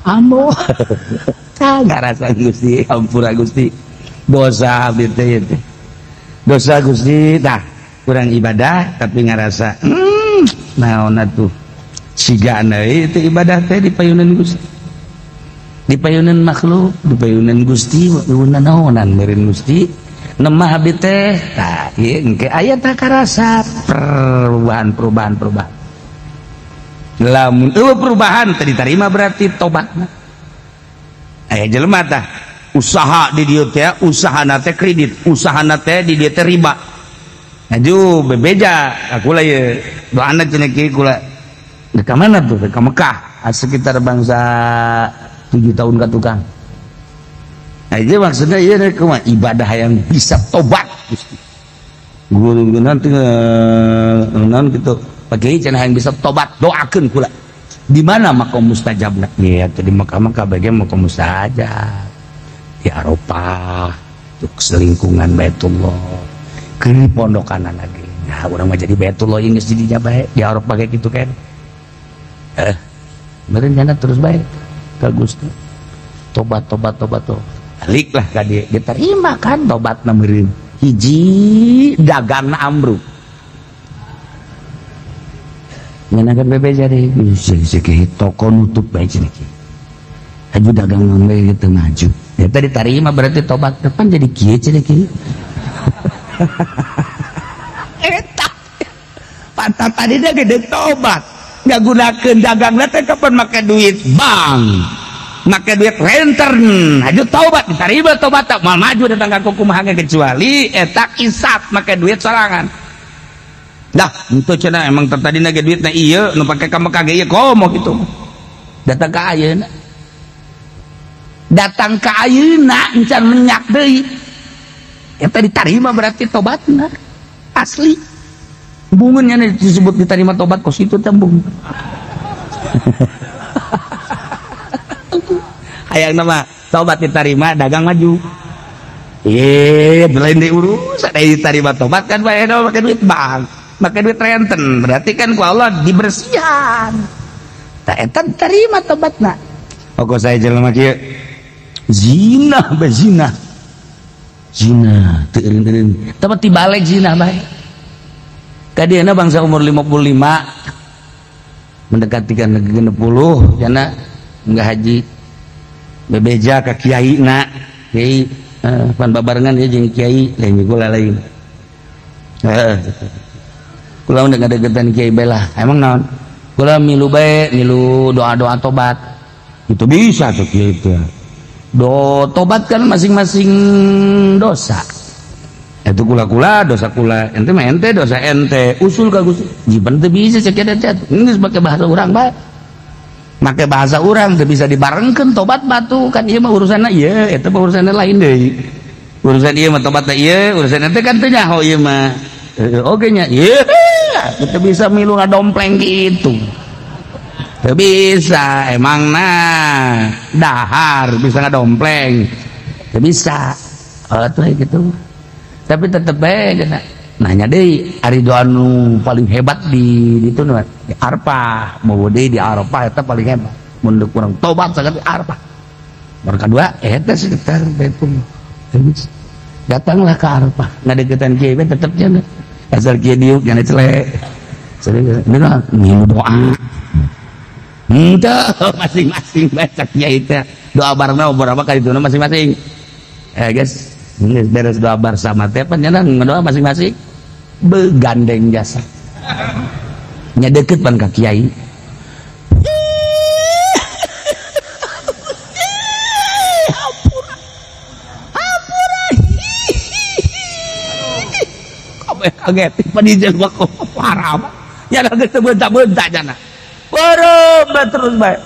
[SPEAKER 1] Ambo. Ngarasa Gusti, ampura Gusti. Dosa abdi teh teh. Dosa Gusti tah kurang ibadah tapi ngarasa naon atuh. Siga deui itu ibadah teh dipayunan Gusti. Dipayunan makhluk, dipayunan Gusti, naonan meureun Gusti. Nemah abdi teh tah ieu engke aya tah karasa perubahan. Lamun eueuh perubahan teh diterima berarti tobatna. Aya jelema tah usaha di dieu teh usahana teh kredit, usahana teh di dieu teh riba. Aju bebeja aku lah ye doana cenah kieu kula. Ka mana tuh? Ka Mekah, sekitar bangsa 7 tahun ka tukang. Nah, itu maksudnya iya kumaha ibadah yang bisa tobat Gusti. Guru nanti naon kitu pakai cenah yang bisa tobat doakeun kula. Di mana makom mustajabna? Ya di Mekah mah kabeh makom mustajab. Di Arafah, tuh selingkungan Baitullah. Ke pondokanan lagi. Nah, urang mah jadi Baitullah geus di dinya bae, di Arafah kayak gitu kan. Berencana terus bae ka Gusti. Tobat tobat tobat tobat. Balik lah ka dia, diterima kan tobatna meureun. Hiji dagangna ambruk. Ngenakan bebe jadi toko nutup bae cenah kieu. Aju dagang naon bae teu maju. Eta diterima berarti tobat depan jadi kieu cenah kieu. Eta pantat tadi dia gede tobat. Ngagunakeun dagangna teh kapan make duit bank. Make duit renten. Aju tobat diterima tobat tak moal maju datang ka kumaha ge kecuali eta isap make duit sorangan. Dah, itu cenah emang tadi nage duitna ieu nu pake ka Mekah ge ieu komo kitu. Datang ka ayeuna. Datang ka ayeuna encan menyak deui. Eta diterima berarti tobatna. Asli. Bungeun nya disebut diterima tobat kos kitu teh bung. Hayangna mah tobat diterima dagang maju. Lain deui urusan diterima tobat kan bae make duit bank. Pakai duit renten berarti kan ku Allah dibersihan tak eta terima tobatna. Pokok saya jelema kieu zina be zina zina teu eureun-eureun tapi tibalik zina bae ka dieuna bangsa umur 55 mendekati ka 60 jana enggak haji bebeja ka kiai na kiai pan babarengan ieu jeung kiai lain kula lain heeh. Kula udah ngadegetan kiai belah emang naon kula milu bae milu doa-doa tobat itu bisa tuh kiai itu do tobat kan masing-masing dosa itu kula-kula dosa kula ente mah ente dosa ente usul ka Gusti jiban teu bisa cek eta geus make bahasa urang bae make bahasa urang teu bisa dibarengkeun tobat batu kan ieu mah urusanna ieu eta mah urusanna lain deui urusan ieu mah tobatna ieu urusan ente kan teu nyaho ieu mah oke nya ieu kita bisa milu ngadompleng gitu bisa emang nah dahar bisa ngadompleng bisa oh tuh gitu tapi tetep bae nanya deui ari doa nu paling hebat di itu nu di Arafah mau deui di Arafah eta paling hebat mun kurang tobat saged di Arafah baru kedua eta sekitar Baitullah datanglah ke Arafah ngadeukeutan kiai tetep cenah asal kieu diuk jangan celek serius ngilu doa henteu masing-masing baca kiai teh doa barengna beberapa kali itu masing-masing guys beres doa bersama teh pan ngedoa masing-masing begandeng jasa nya deket pan ka kiai kaget panijel bako parah ya geus teu bentak-bentak jana beureum terus bae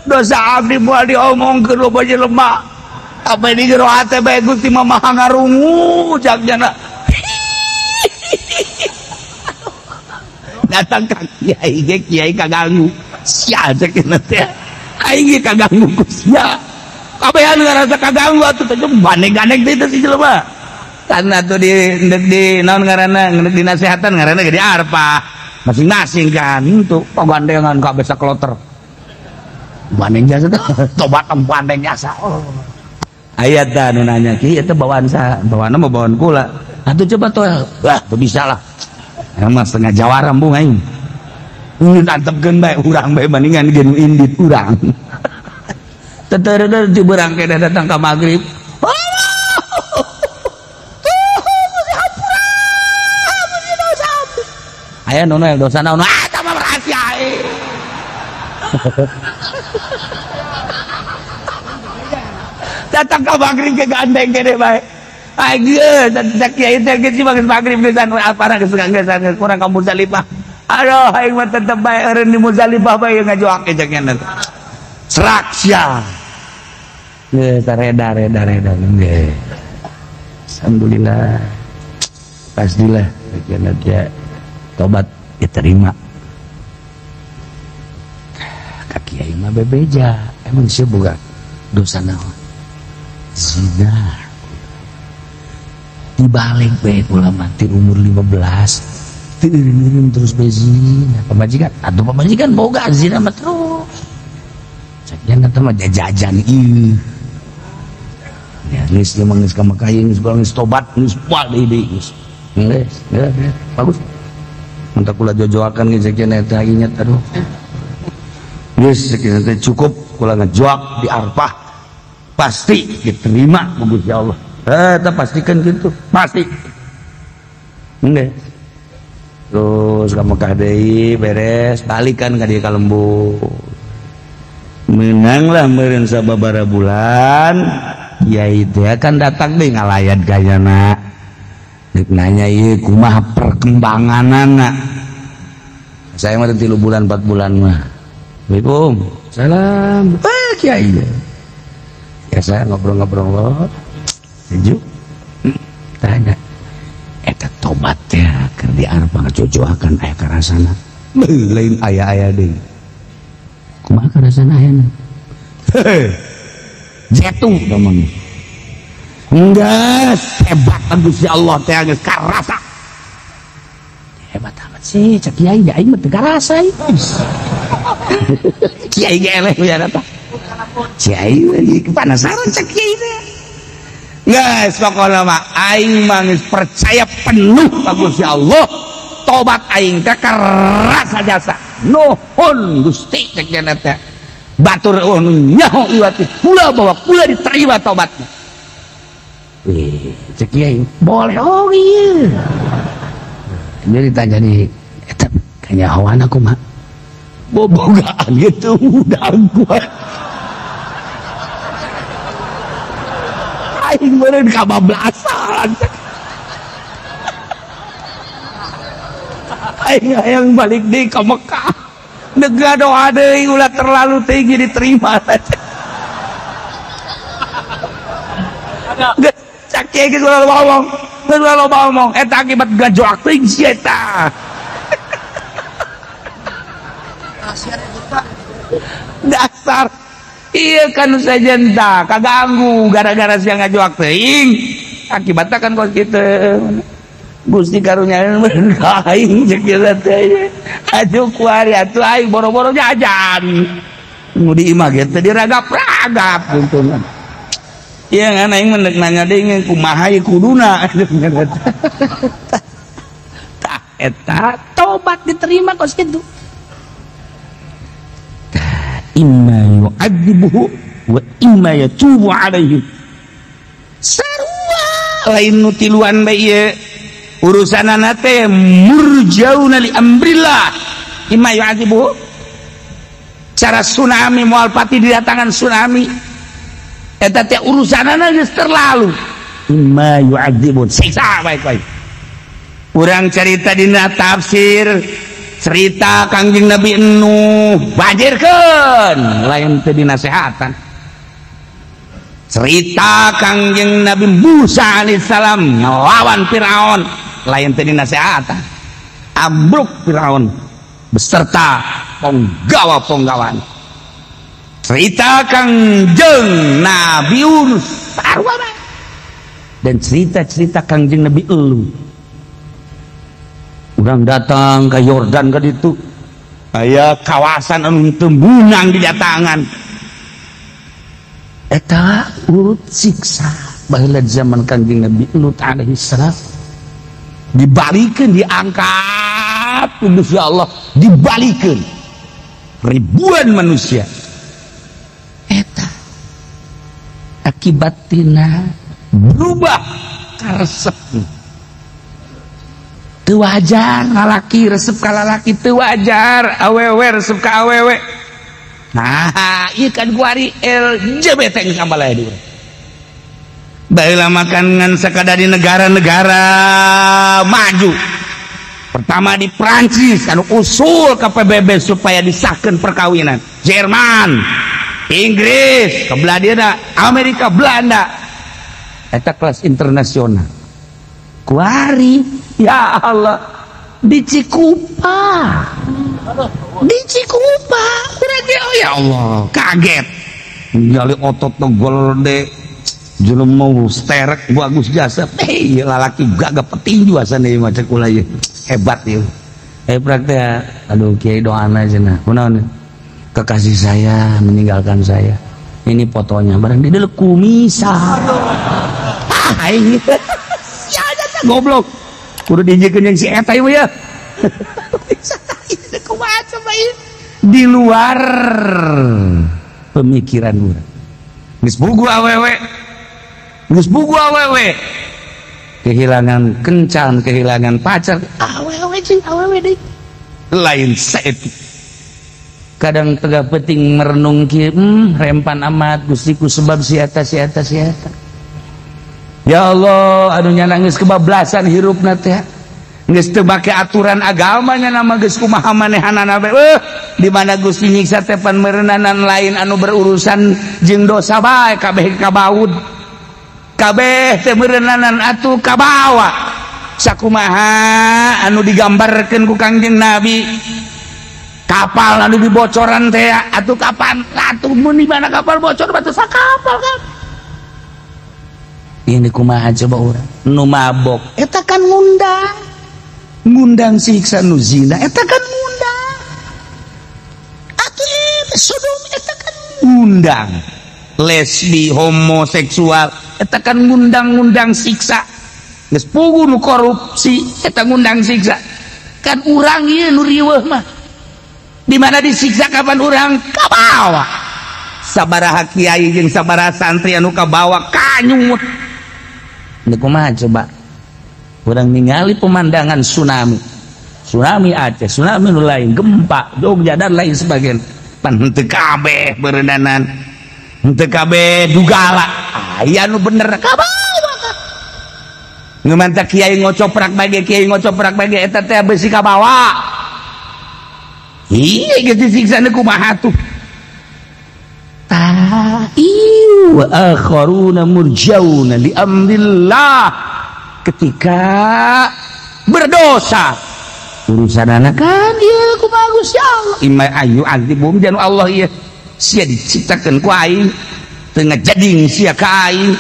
[SPEAKER 1] Dosa abdi moal diomongkeun loba jelema. Apa di jero hate bae Gusti mah maha ngarungu cak jana. Datang ka kiai ge kiai kaganggu. Sia cek teh. Aing ge kaganggu ku sia. Kabehan ngarasa kaganggu atuh teh baneg-ganeg teh si jelema. Karena tuh di naon ngaranna dinasehatan ngaranna ge di arpah. Masing-masing kan itu pagandengan kabeh sakloter. Bandeng jasa tuh tobat bandeng jasa. Oh. Ayat dah nu nanya ki eta bawaan saha? Bawaanna mah bawaan kula. Atuh coba tuh. Wah, teu bisa lah. Emang setengah jawara embung aing. Tantepkeun bae urang bae bandingan ge nu indit urang. Teteureuh di berang keneh datang ka magrib. Aya nu dosa naon? Ah, tah mah rahasia aing. Datang ka magrib ke gandeng gede bae. Aing geus cak kiai teh geus geus magrib geusan apana geus geus kurang ka Muzdalifah. Aduh aing mah tetep bae eureun di Muzdalifah bae ngajoak cak nya. Serak sia. Geus reda reda reda geus. Alhamdulillah. Pastilah cak dia tobat diterima. Ka kiai mah bebeja, emang sih boga dosa naon? Zina. Dibalik bae kula mah ti umur 15 teu eureun terus bae zina. Pamajikan atuh pamajikan boga zina mah terus. Cek nya teh mah jajan ieu. Ya geus ieu mah geus ka Mekah geus geus tobat geus moal deui deui geus. Geus, bagus. Mantap kula jojoakan geus cek nya teh inget aduh. Geus cek nya teh cukup kula ngejoak di Arfah. Pasti diterima ku Gusti Allah. Eta pastikan gitu, pasti. Nggih. Terus ka Mekah deui beres, balikan ka dieu ka lembur. Menanglah meureun sababaraha bulan, kiai teh kan datang deui ngalayat ka nyana. Deuk nanya ieu kumaha perkembanganana. Saya mah 3 bulan 4 bulan mah. Assalamualaikum. Salam. Eh kiai. Ya saya ngobrol-ngobrol sejuk. Tanya eta tobat teh keur di Arfah ngajojoakan aya karasana. Beuh lain aya-aya deui. Kumaha karasana ayana? Heh. Jetung teman. Enggeus hebat Gusti Allah teh geus karasa. Hebat amat sih cek kiai da aing mah teu karasa ieu. Kiai ge eleh we eta. Kiai penasaran cek kiai teh. Geus pokona mah aing mah geus percaya penuh ka Gusti Allah. Tobat aing teh karasa jasa. Nuhun Gusti cek nya teh. Batur eueuh nyaho iwati kula bahwa kula diterima tobatna. Wih, cek kiai boleh oh iya. Jadi ditanya nih, eta kanyahoan aku mah. Bobogaan gitu udang gua. Aing meureun kabablasan. Aing hayang balik deui ka Mekah. Nega doa deui ulah terlalu tinggi diterima. Geus cak kiai geus ulah loba omong. Geus ulah loba omong eta akibat gajoak teuing si eta. Dasar iya kan sajenta kaganggu gara-gara siang ngajoak teuing akibatnya kan kos kitu. Gusti karunya ka aing cek ieu teh aduh kuari atuh aing boro-boro jajan nu di imah ge teh diragap-ragap untungan. Iya kan aing mah deuk nanya deui kumaha ieu kuduna. Tah eta tobat diterima kos kitu. Imma yu'adzibuhu wa imma yatubu alaihi. Sarua lain nu tiluan bae ieu urusanana teh murjauna li amrillah. Imma yu'adzibuhu cara tsunami moal pati didatangan tsunami eta teh urusanana geus terlalu. Imma yu'adzibun siksa bae bae. Urang carita dina tafsir Cerita Kangjeng Nabi Nuh banjirkeun lain teu dinasehatan. Cerita Kangjeng Nabi Musa alaihissalam ngelawan Firaun lain teu dinasehatan. Ambruk Firaun beserta penggawa-penggawan. Cerita Kangjeng Nabi Yunus sarua. Dan cerita-cerita Kangjeng Nabi Elu. Urang datang ke Yordan ke ditu, aya kawasan anu teu meunang didatangan. Eta urut siksa baheula zaman Kangjeng Nabi Lut alaihi salam. Dibalikeun, diangkat ku Gusti Allah, dibalikeun ribuan manusia. Eta akibat tina berubah karesep. Teu wajar lalaki resep ka lalaki, teu wajar awewe resep ka awewe. Nah, ieu kan kuari LGBT geus ambalaya di urang. Baheula makan ngan sakadar di negara-negara maju. Pertama di Prancis anu usul ke PBB supaya disahkan perkawinan. Jerman, Inggris, ke Belanda, Amerika, Belanda. Eta kelas internasional. Kuari, ya Allah, di Cikupa. Di Cikupa, urang ge oh ya Allah, kaget. Ningali otot tegel de jelema sterek bagus jasa. Eh, lalaki gagah petinju asana ieu mah cek ulah ieu. Hebat ieu. Eh praktek, aduh kiai doana cenah. Kunaon? Kekasih saya meninggalkan saya. Ini fotonya barang di deuleu kumisa. Ah, aing. Sia goblok. Kudu diinjekeun jeung si eta ieu ya. Kumaha coba ieu? Di luar pemikiran urang. Geus bugu awewe. Geus bugu awewe. Kehilangan kencan, kehilangan pacar, awewe cing awewe deui. Lain saeutik. Kadang tengah penting merenung kieu, rempan amat Gusti ku sebab si eta si eta si eta. Ya Allah, anu nya nangis kebablasan hirupna teh. Geus teu make aturan agamanya nama geus kumaha manehanana bae. Di mana Gusti nyiksa teh pan meureunana lain anu berurusan jeung dosa bae kabeh kabaud. Kabeh teh meureunana atuh kabawa. Sakumaha anu digambarkeun ku Kangjeng Nabi. Kapal anu dibocoran teh atuh kapan atuh mun di mana kapal bocor batu sakapal kan. Ini kumaha coba urang nu mabok eta kan ngundang ngundang siksa, nu zina eta kan ngundang, atuh sodom eta kan ngundang, lesbi homoseksual eta kan ngundang-ngundang siksa, geus puguh nu korupsi eta ngundang siksa. Kan urang ieu nu riweuh mah di mana disiksa kapan urang kabawa. Sabaraha kiai jeung sabaraha santri anu kabawa kanyut. Ini kumaha coba urang ningali pemandangan tsunami, tsunami Aceh, tsunami nu lain, gempa Jogja dan lain sebagainya. Pan henteu kabeh beureunanan, henteu kabeh dugala, aya nu bener kabawa. Ngemantak kiai ngocoprak bae, kiai ngocoprak bae eta teh besi kabawa. Iya geus disiksa kumaha tuh. Wa akharuna murjauna li amrillah. Ketika berdosa urusan anak kan ieu kumaha Gusti Allah imma ayu azibum janu Allah ieu sia diciptakeun ku aing teu ngajading sia ka aing,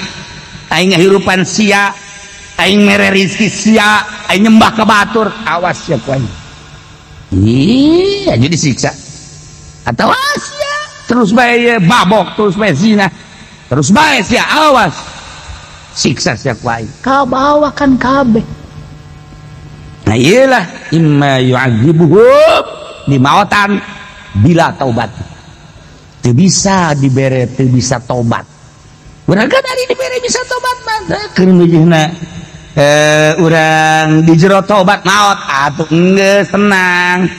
[SPEAKER 1] aing ngahirupan sia, aing mere rezeki sia, aing nyembah ka batur, awas sia ku aing. Iya jadi siksa atau sia terus bae babok, terus bae zina, terus bae sia, awas siksa sia ku aing kabawa kan kabeh. Nah iyalah imma yu'adzibuhum di maotan bila taubat. Teu bisa dibere, teu bisa tobat. Urang kan ari dibere bisa tobat mah keur meujeuhna urang di jero tobat maot atuh geus tenang.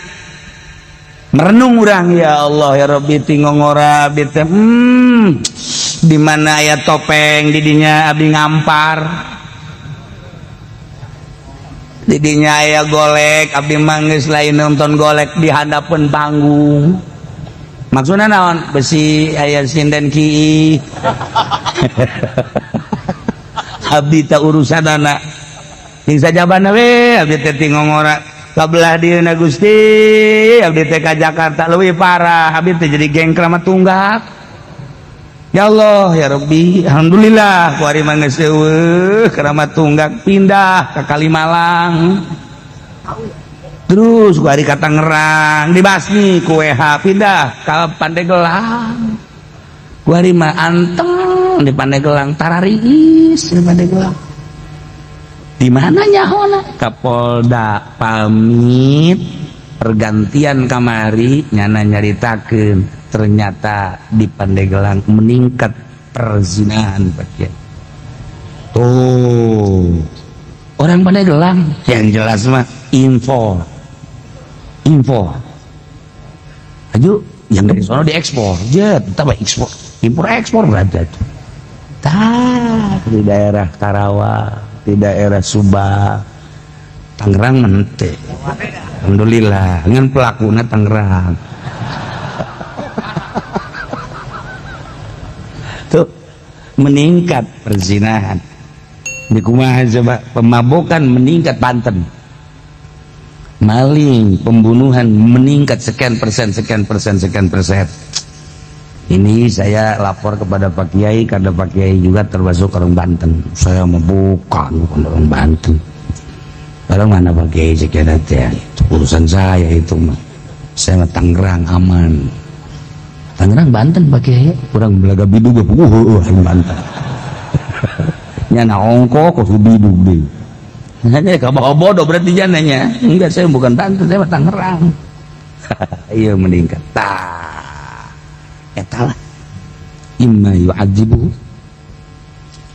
[SPEAKER 1] Merenung urang ya Allah ya Rabbi ti ngongora abdi teh di mana aya topeng di dinya abdi ngampar. Didinya aya golek abdi mah geus lain nonton golek di handapeun panggung. Maksudna naon? Besi aya sinden ki. Abdi teh urusanana. Jeung sajabana we abdi teh tingongora. Kabelah dieuna Gusti, abdi teh ka Jakarta leuwih parah, abdi teh jadi geng keramat tunggak. Ya Allah ya Rabbi, alhamdulillah kuari mah geus eueuh keramat tunggak pindah ke Kalimalang. Terus kuari ka Tangerang dibasmi ku WH pindah ka Pandeglang. Kuari mah anteng di Pandeglang tarariis di Pandeglang. Di mana nyahona? Kapolda pamit pergantian kamari nyana nyaritakeun ternyata di Pandeglang meningkat perzinahan Pak Kiai. Tuh orang Pandeglang yang jelas mah info aju yang dari sono diekspor, jet tambah ekspor, impor ekspor berarti itu. Tah di daerah Karawang, di daerah Subang, Tangerang mente. Alhamdulillah dengan pelakunya Tangerang. Tuh meningkat perzinahan. Di kumaha coba pemabokan meningkat Banten. Maling, pembunuhan meningkat sekian persen, sekian persen, sekian persen. Ini saya lapor kepada Pak Kiai karena Pak Kiai juga termasuk orang Banten. Saya mau bukan orang Banten. Kalau mana Pak Kiai sekian ya, urusan saya itu mah. Saya mah Tangerang aman. Tangerang Banten Pak Kiai, kurang belaga bidug Banten. Nyana ongko kok bidug deh. Hanya kamu bodoh berarti jananya. Enggak, saya bukan Banten, saya mah Tangerang. Iya meningkat. Tah. Eta lah. Imma yu'adzibu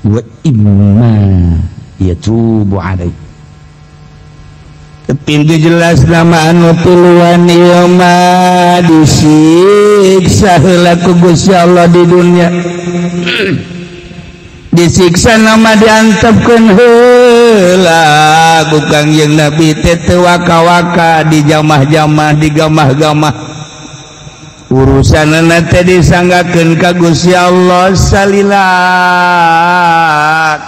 [SPEAKER 1] wa imma yatubu alaih.
[SPEAKER 3] Pintu jelas nama anu tiluan ieu mah disiksa heula ku Gusti Allah di dunia. Disiksa nama diantepkeun heula ku Kangjeng Nabi teh teu waka-waka di jamah-jamah di gamah-gamah. Urusanana teh disanggakeun ka Gusti Allah salila.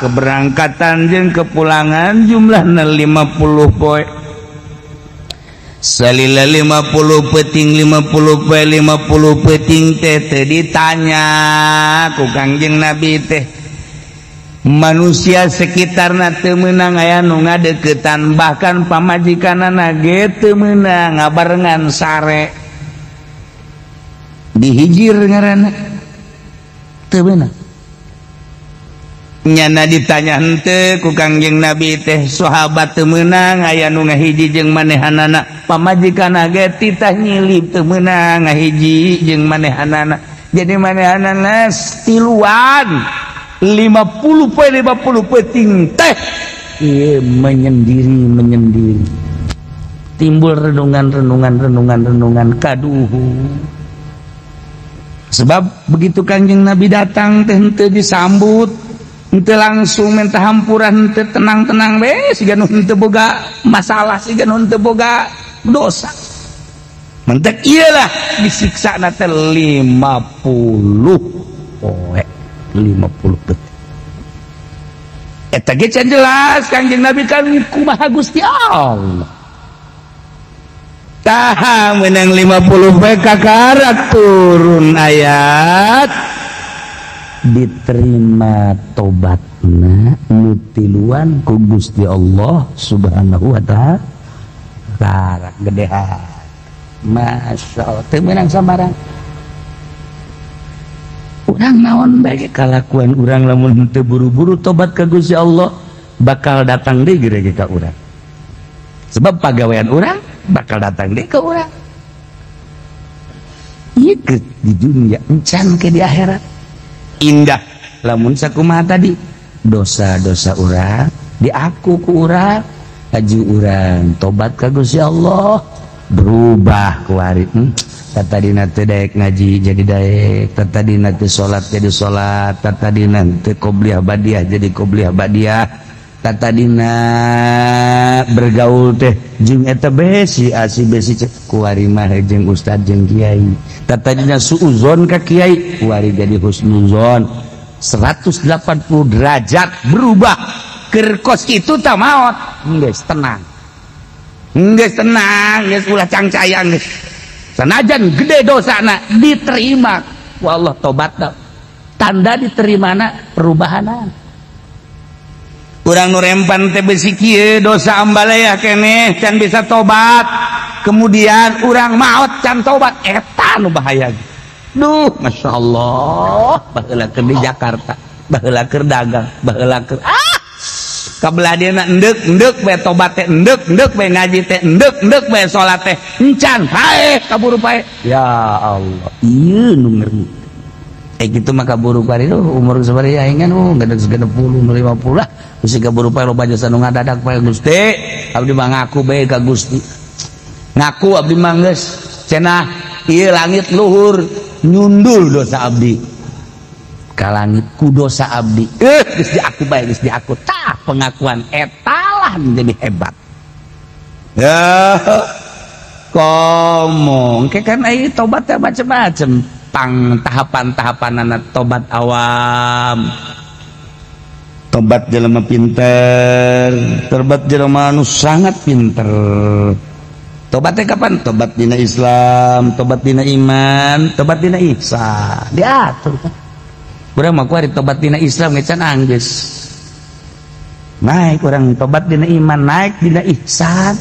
[SPEAKER 3] Keberangkatan jeung kepulangan jumlahna 50 poe. Salila 50 peting 50 poe 50 peting teh teu ditanya ku Kangjeng Nabi teh. Manusia sekitarna teu meunang aya nu ngadeukeutan bahkan pamajikanana ge teu meunang ngabarengan sare. Dihijir ngaranna teu meunang. Nyana ditanya henteu ku Kangjeng Nabi teh sahabat teu meunang aya nu ngahiji jeung manehanana pamajikanna ge titah nyilip teu meunang ngahiji jeung manehanana. Jadi manehanana tiluan 50 poe 50 peting teh ieu menyendiri timbul renungan kaduhu. Sebab begitu Kangjeng Nabi datang teh henteu disambut, henteu langsung minta hampura, henteu tenang-tenang we siga nu henteu boga masalah, siga nu henteu boga dosa. Mentek ieu lah disiksana teh 50 poe 50 detik. Eta ge can jelas Kangjeng Nabi kan kumaha Gusti Allah. Tah menang 50 poe kakarak turun ayat diterima tobatna nu tiluan ku Gusti Allah Subhanahu wa taala. Karak gedehan. Masya Allah teu meunang sambarang. Urang naon bae kalakuan urang lamun teu buru-buru tobat ka Gusti Allah bakal datang deui gere ka urang. Sebab pagawean urang bakal datang deui ka urang. Ieu di dunia encan ke di akhirat. Indah lamun sakumaha tadi dosa-dosa urang diaku ku urang, laju urang tobat ka Gusti Allah berubah kuari. Tadina teu daek ngaji jadi daek, tadina teu salat jadi salat, tadina teu qobliyah badiah jadi qobliyah badiah.
[SPEAKER 1] Tadina bergaul teh jeung eta besi asi besi kuari mah jeung ustad jeung kiai. Tadina suuzon ka kiai kuari jadi husnuzon. 180 derajat berubah. Keur kos kitu tah maot. Geus tenang. Geus tenang, geus ulah cangcayang geus. Sanajan gede dosana diterima. Wallah tobatna. Tanda diterimana perubahanan. Urang nu rempan teh besi kieu dosa ambalaya keneh can bisa tobat. Kemudian urang maot can tobat eta nu bahaya. Duh, masyaallah, baheula keur di Jakarta, baheula keur dagang, baheula keur kabelah dieuna endek-endek bae tobat teh endek-endek bae ngaji teh endek-endek bae salat teh encan paeh kaburu paeh. Ya Allah, ieu nu ngeri. Gitu mah kaburu pari umur sabaraha aing kan 60 50 lah bisi kaburu paeh loba jasa nu ngadadak paeh Gusti abdi mah ngaku bae ka Gusti ngaku abdi mah geus cenah ieu langit luhur nyundul dosa abdi ka langit ku dosa abdi geus diaku bae geus diaku tah pengakuan eta lah menjadi hebat ya komong ke kan ai tobat teh macem-macem pang tahapan-tahapan anak tobat awam tobat jelema pinter tobat jelema anu sangat pinter tobatnya kapan? Tobat dina Islam, tobat dina iman, tobat dina ihsan diatur kan urang mah kuari tobat dina Islam ge can anggeus naik urang tobat dina iman naik dina ihsan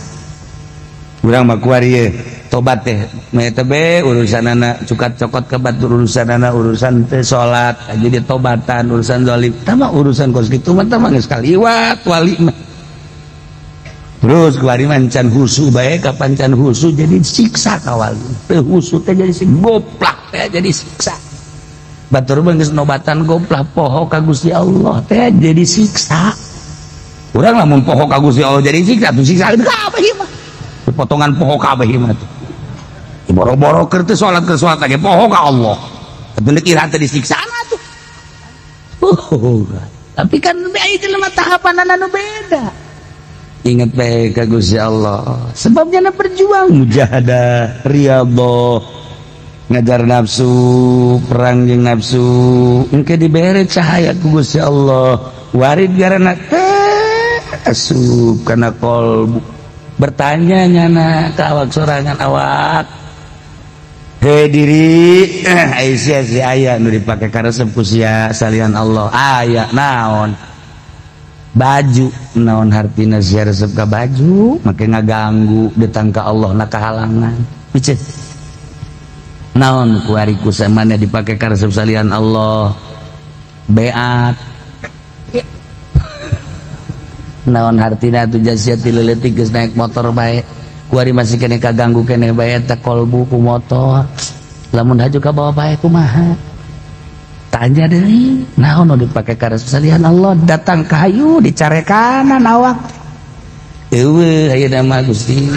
[SPEAKER 1] urang mah kuari ye tobat teh teh urusanana cukat cokot ke batur urusanana urusan teh salat jadi tobatan urusan zalim tah urusan kos kitu mah tah geus kaliwat wali mah terus kuari mah can husu bae kapan can husu jadi siksa ka wali teu husu teh jadi goplak teh jadi siksa batur mah geus nobatan goplak poho ka Gusti Allah teh jadi siksa urang lamun poho ka Gusti Allah jadi siksa tuh siksa kabeh ieu mah potongan poho kabeh ieu mah tuh boro-boro keur teh salat keur salat lagi poho ka Allah tapi deuk ira teh disiksana tuh tapi kan aya jelema tahapanana nu beda ingat bae ka Gusti Allah sebabnya na berjuang mujahadah riyadhah ngajar nafsu perang jeung nafsu engke dibere cahaya ku Gusti Allah warid garana teh asup kana qalbu bertanya nyana ka awak sorangan awak hei diri Aisyah si aya nu dipake karesep ku sia salian Allah aya naon baju naon hartina sia resep ka baju make ngaganggu datang ka Allah na kahalangan piceun naon kuari ku samana dipake karesep salian Allah beat naon hartina atuh sia ti leutik geus naik motor bae kuari masih kene kaganggu kene bae eta kolbu ku motor lamun haju ka bawa bae kumaha tanya deui naon nu dipake karesep salian Allah datang ka hayu dicarekanan awak eueuh ayeuna mah Gusti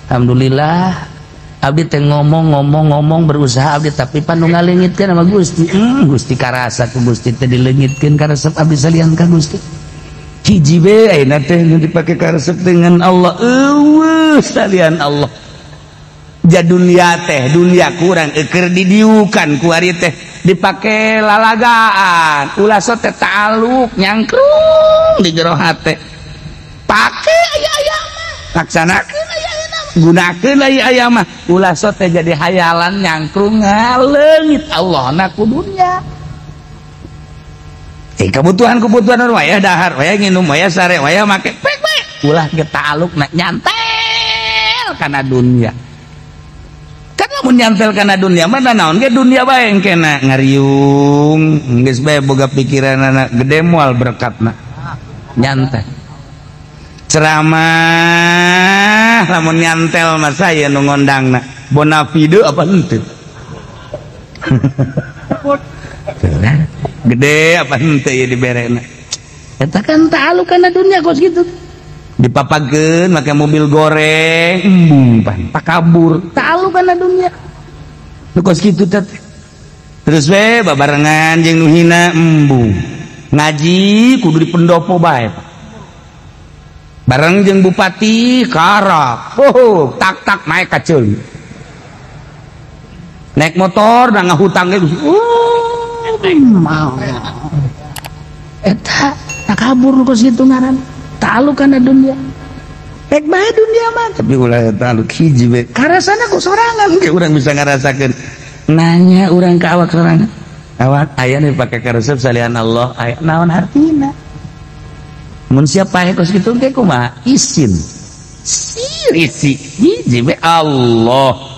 [SPEAKER 1] alhamdulillah abdi teh ngomong-ngomong berusaha abdi tapi pan nu ngaleungitkeun sama Gusti Gusti karasa ku Gusti teh dileungitkeun karesep abdi salian ka Gusti hiji be ayeuna teh nu dipake karesep dengan Allah eueuh salian Allah ja dunia teh dunia kurang eukeur didiukan ku ari teh dipake lalagaan ulah so teh ta'aluk nyangkrung di jero hate pake aya-aya mah laksanakeun aya-aya mah gunakeun aya-aya mah ulah so teh jadi hayalan nyangkrung ngaleungit Allahna ku dunia. Kebutuhan-kebutuhan wayah dahar, wayah nginum, wayah sare, wayah make, pek pek. Ulah ge ta'alukna nyantel kana dunia. Kan lamun nyantel kana dunia mah naon ge dunia bae engkena ngariung, geus bae boga pikiranana gede moal berkatna. Nyantel. Ceramah lamun nyantel mah saya nu ngondangna. Bonafide apa henteu? Gede apa henteu ieu diberena eta kan ta'aluk kana dunia kos kitu dipapageun make mobil goreng embung pan takabur ta'aluk kana dunia nu kos kitu teh terus we babarengan jeung nu hina embung ngaji kudu di pendopo bae Bareng jeung bupati karap. Oh, tak-tak naik ka ceuli. Naik motor da ngahutang ge. Mau. Eta takabur kos kitu ngaran. Ta'alluq kana dunia. Rek bae dunia mah, tapi ulah ta'alluq hiji we. Karasana ku sorangan ge urang bisa ngarasakeun. Nanya urang ka awak sorangan. Awak aya nu dipake karesep salian Allah, aya naon hartina? Mun siapa pae kos kitu ge kumaha? Isin. Sirisi hiji we Allah.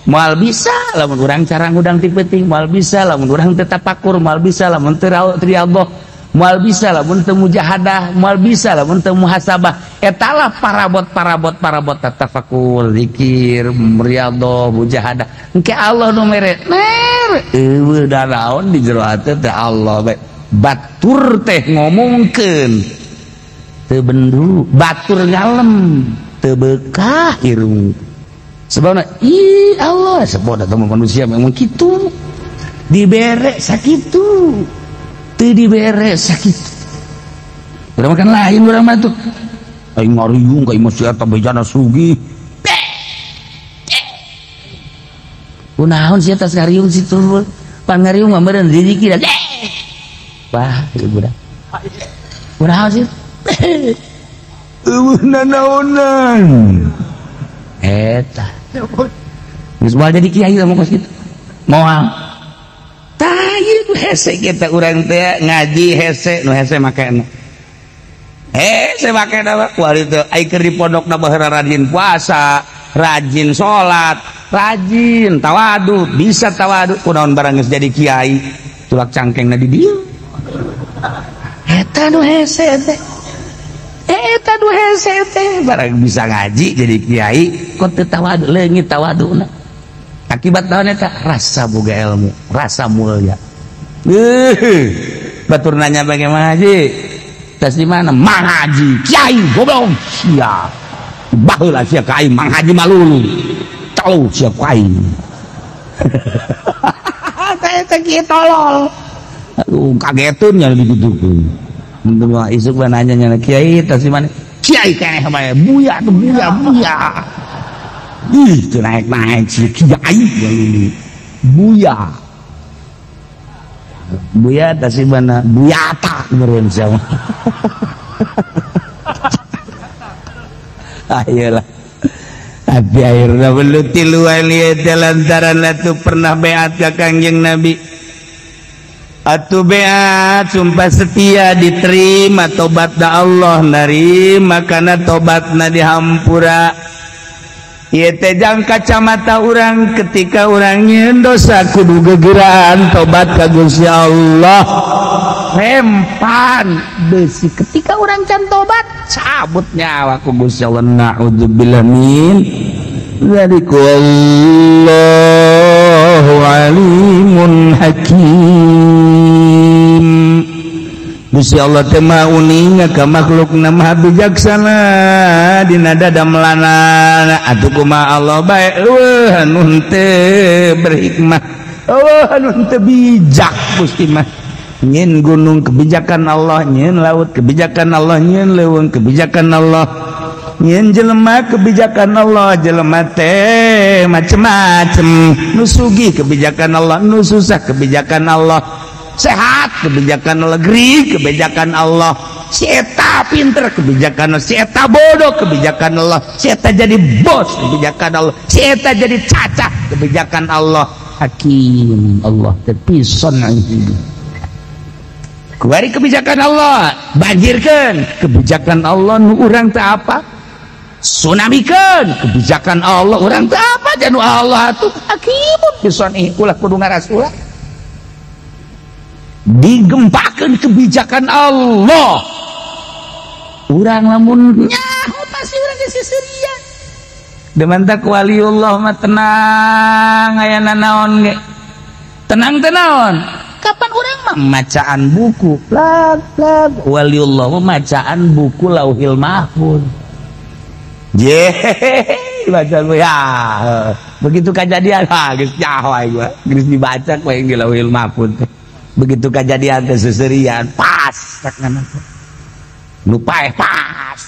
[SPEAKER 1] Moal bisa lamun urang cara ngudang ti peuting, moal bisa lamun urang teu tapakur, moal bisa lamun teu riyadhah, moal bisa lamun teu mujahadah, moal bisa lamun teu muhasabah. Eta lah parabot-parabot tafakur, zikir, riyadhah, mujahadah. Engke Allah nu mere. Mer eueuh da naon di jero hate teh Allah bae. Batur teh ngomongkeun teu bendu, batur ngalem, teu beukah irung. Sebabna ih Allah sebab da manusia memang kitu. Dibere sakitu. Teu dibere sakitu. Urang makan lain urang mah tuh. Aing ngariung ka imah si eta bejana sugih. Kunaon si eta ngariung situ? Pan ngariung mah meureun riziki da. Wah, ieu budak. Kunaon sih?
[SPEAKER 2] Eueuh nanaonan.
[SPEAKER 1] Eta. Geus moal jadi kiai lamun kos kitu. Moal. Tah ieu nu hese kita urang teh ngaji hese nu hese makena. Hese makena mah kuari teh ai keur di pondokna baheula rajin puasa, rajin salat, rajin tawadhu, bisa tawadhu kunaon barang geus jadi kiai, tulak cangkengna di dieu. Eta nu hese teh. Eta nu hese teh barang bisa ngaji jadi kiai kok teu tawadhu, leungit tawadhuna. Akibat naon eta? Rasa boga ilmu, rasa mulia. Batur nanya bagaimana haji? Tas di mana? Mang Haji, kiai goblok sia. Baheula sia ka aing Mang Haji malulu. Tau sia ku aing. Eta kieu tolol. Aduh kagetun nya digitukeun. Mun mah isuk mah nanya nya kiai tas di mana? Kiai keneh bae, buya tuh buya buya. Ih, teu naik-naik si kiai malulu. Buya. Buya tas di mana? Buyata meureun sia mah. Ayolah. Tapi akhirnya belut tiluan ieu teh lantaran atuh pernah beat ka Kangjeng Nabi. Atuh beat sumpah setia diterima tobat da Allah narima kana tobatna dihampura. Ieu teh jang kacamata urang ketika urang nyieun dosa kudu gegeraan tobat ka Gusti Allah. Rempan besi ketika urang can tobat cabut nyawa ku Gusti Allah. Na'udzubillah min dzalika wallahu alimun hakim. Gusti Allah teh maha uninga ka makhlukna maha bijaksana dina dadamelanana. Atuh kumaha Allah bae eueuh anu henteu berhikmah, eueuh anu henteu bijak Gusti mah. Nyin gunung kebijakan Allah, nyin laut kebijakan Allah, nyin leuweung kebijakan Allah, nyin jelema kebijakan Allah, jelema teh macem-macem, nu sugih kebijakan Allah, nu susah kebijakan Allah, sehat kebijakan Allah, gering kebijakan Allah, si eta pinter kebijakan Allah, si eta bodoh kebijakan Allah, si eta jadi bos kebijakan Allah, si eta jadi cacah kebijakan Allah. Hakim Allah tapi son'ihi. Kuari kebijakan Allah, banjirkan kebijakan Allah nu urang teu apa? Tsunamikeun kebijakan Allah urang teu apa? Janu Allah atuh hakimun bison'ihi ulah kudu ngarasulah. Digempakeun kebijakan Allah. Urang lamun nyaho pasti urang geus seserian. Demantak waliullah mah tenang aya nanaon ge. Tenang teh naon? Kapan urang mah macaan buku, plak plak waliullah mah macaan buku Lauhil Mahfuz. Ye, baca ya. Begitu kejadian, ah geus nyaho aing gua. Geus dibaca ku aing di Lauhil Mahfuz. Begitu kejadian teh seserian, pas tak ngana. Nu paeh pas.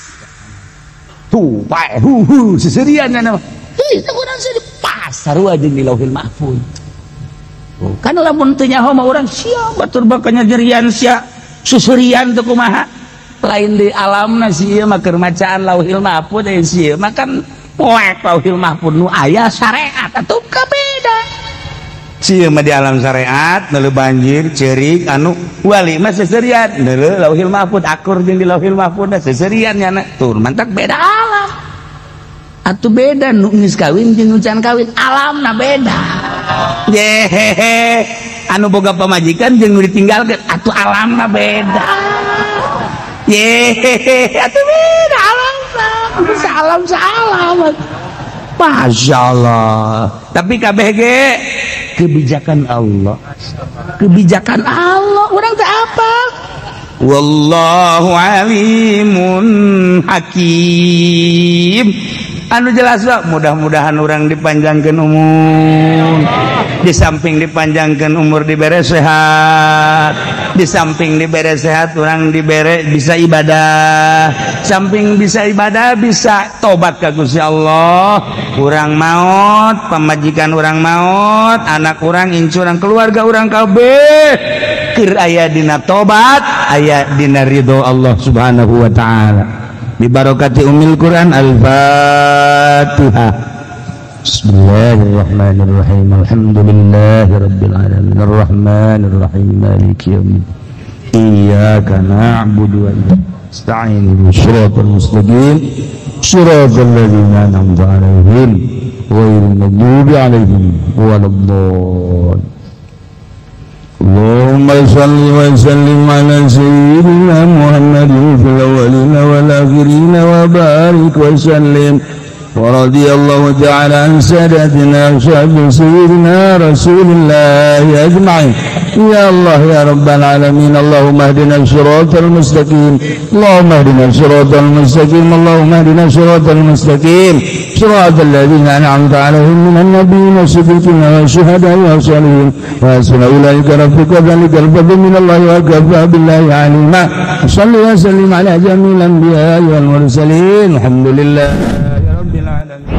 [SPEAKER 1] Tuh pae hu hu seserian nya mah. Ih, urang di pasar jeung di Lauhil Mahfuz. Kan lamun teu nyaho mah urang sia batur bakal nyerian sia susurian teu kumaha. Lain di alamna si ieu mah keur macaan Lauhil Mahfuz deui si ieu mah kan poek Lauhil Mahfuz nu aya syariat atuh kabeda. Si ieu mah di alam syariat neuleuh banjir ceurik anu wali mah seserian neuleuh Lauhil Mahfuz akur jeung di Lauhil Mahfuz seserian nyana tur mantak beda alam. Atuh beda nu geus kawin jeung nu can kawin alamna beda. Yehehe anu boga pamajikan jeung nu ditinggalkeun atuh alamna beda. Yehehe atuh beda alamna. Salam salam. Masya Allah. Tapi kabeh ge kebijakan Allah. Kebijakan Allah urang teh apa? Wallahu alimun hakim. Anu jelas lah, mudah-mudahan orang dipanjangkan umur. Di samping dipanjangkan umur dibere sehat. Di samping dibere sehat orang dibere bisa ibadah. Samping bisa ibadah bisa tobat ka Gusti Allah. Urang maot, pamajikan urang maot, anak urang, incu urang, keluarga urang kabeh keur aya dina tobat, aya dina ridho Allah Subhanahu wa taala. Bibarokati umil Quran. Al-Fatihah. Bismillahirrahmanirrahim. Alhamdulillahirabbil alamin arrahmanirrahim maliki yaumiddin. Iyyaka na'budu wa iyyaka nasta'in. Ihdinas siratal mustaqim. Siratal ladzina an'amta 'alaihim ghairil maghdubi 'alaihim waladdallin. Allahumma salli wa sallim ala sayyidina Muhammadin fil awwalin wal akhirin wa barik wa sallim. Wa radiyallahu ta'ala an sadatina ashabi sayyidina Rasulillah ajma'in. Ya Allah ya Rabbal alamin. Allahumma ihdina siratal mustaqim. Allahumma ihdina siratal mustaqim. Allahumma ihdina siratal mustaqim. Siratal ladzina an'amta 'alaihim minan nabiyyin was-siddiqin wasyuhada'i was-shalihin. Wa hasuna ulaika rafiqa. Dzalikal fadlu minallahi wa kafa billahi 'alima. Shalli wa sallim 'ala jami'il anbiya'i wal mursalin. Alhamdulillahi rabbil alamin.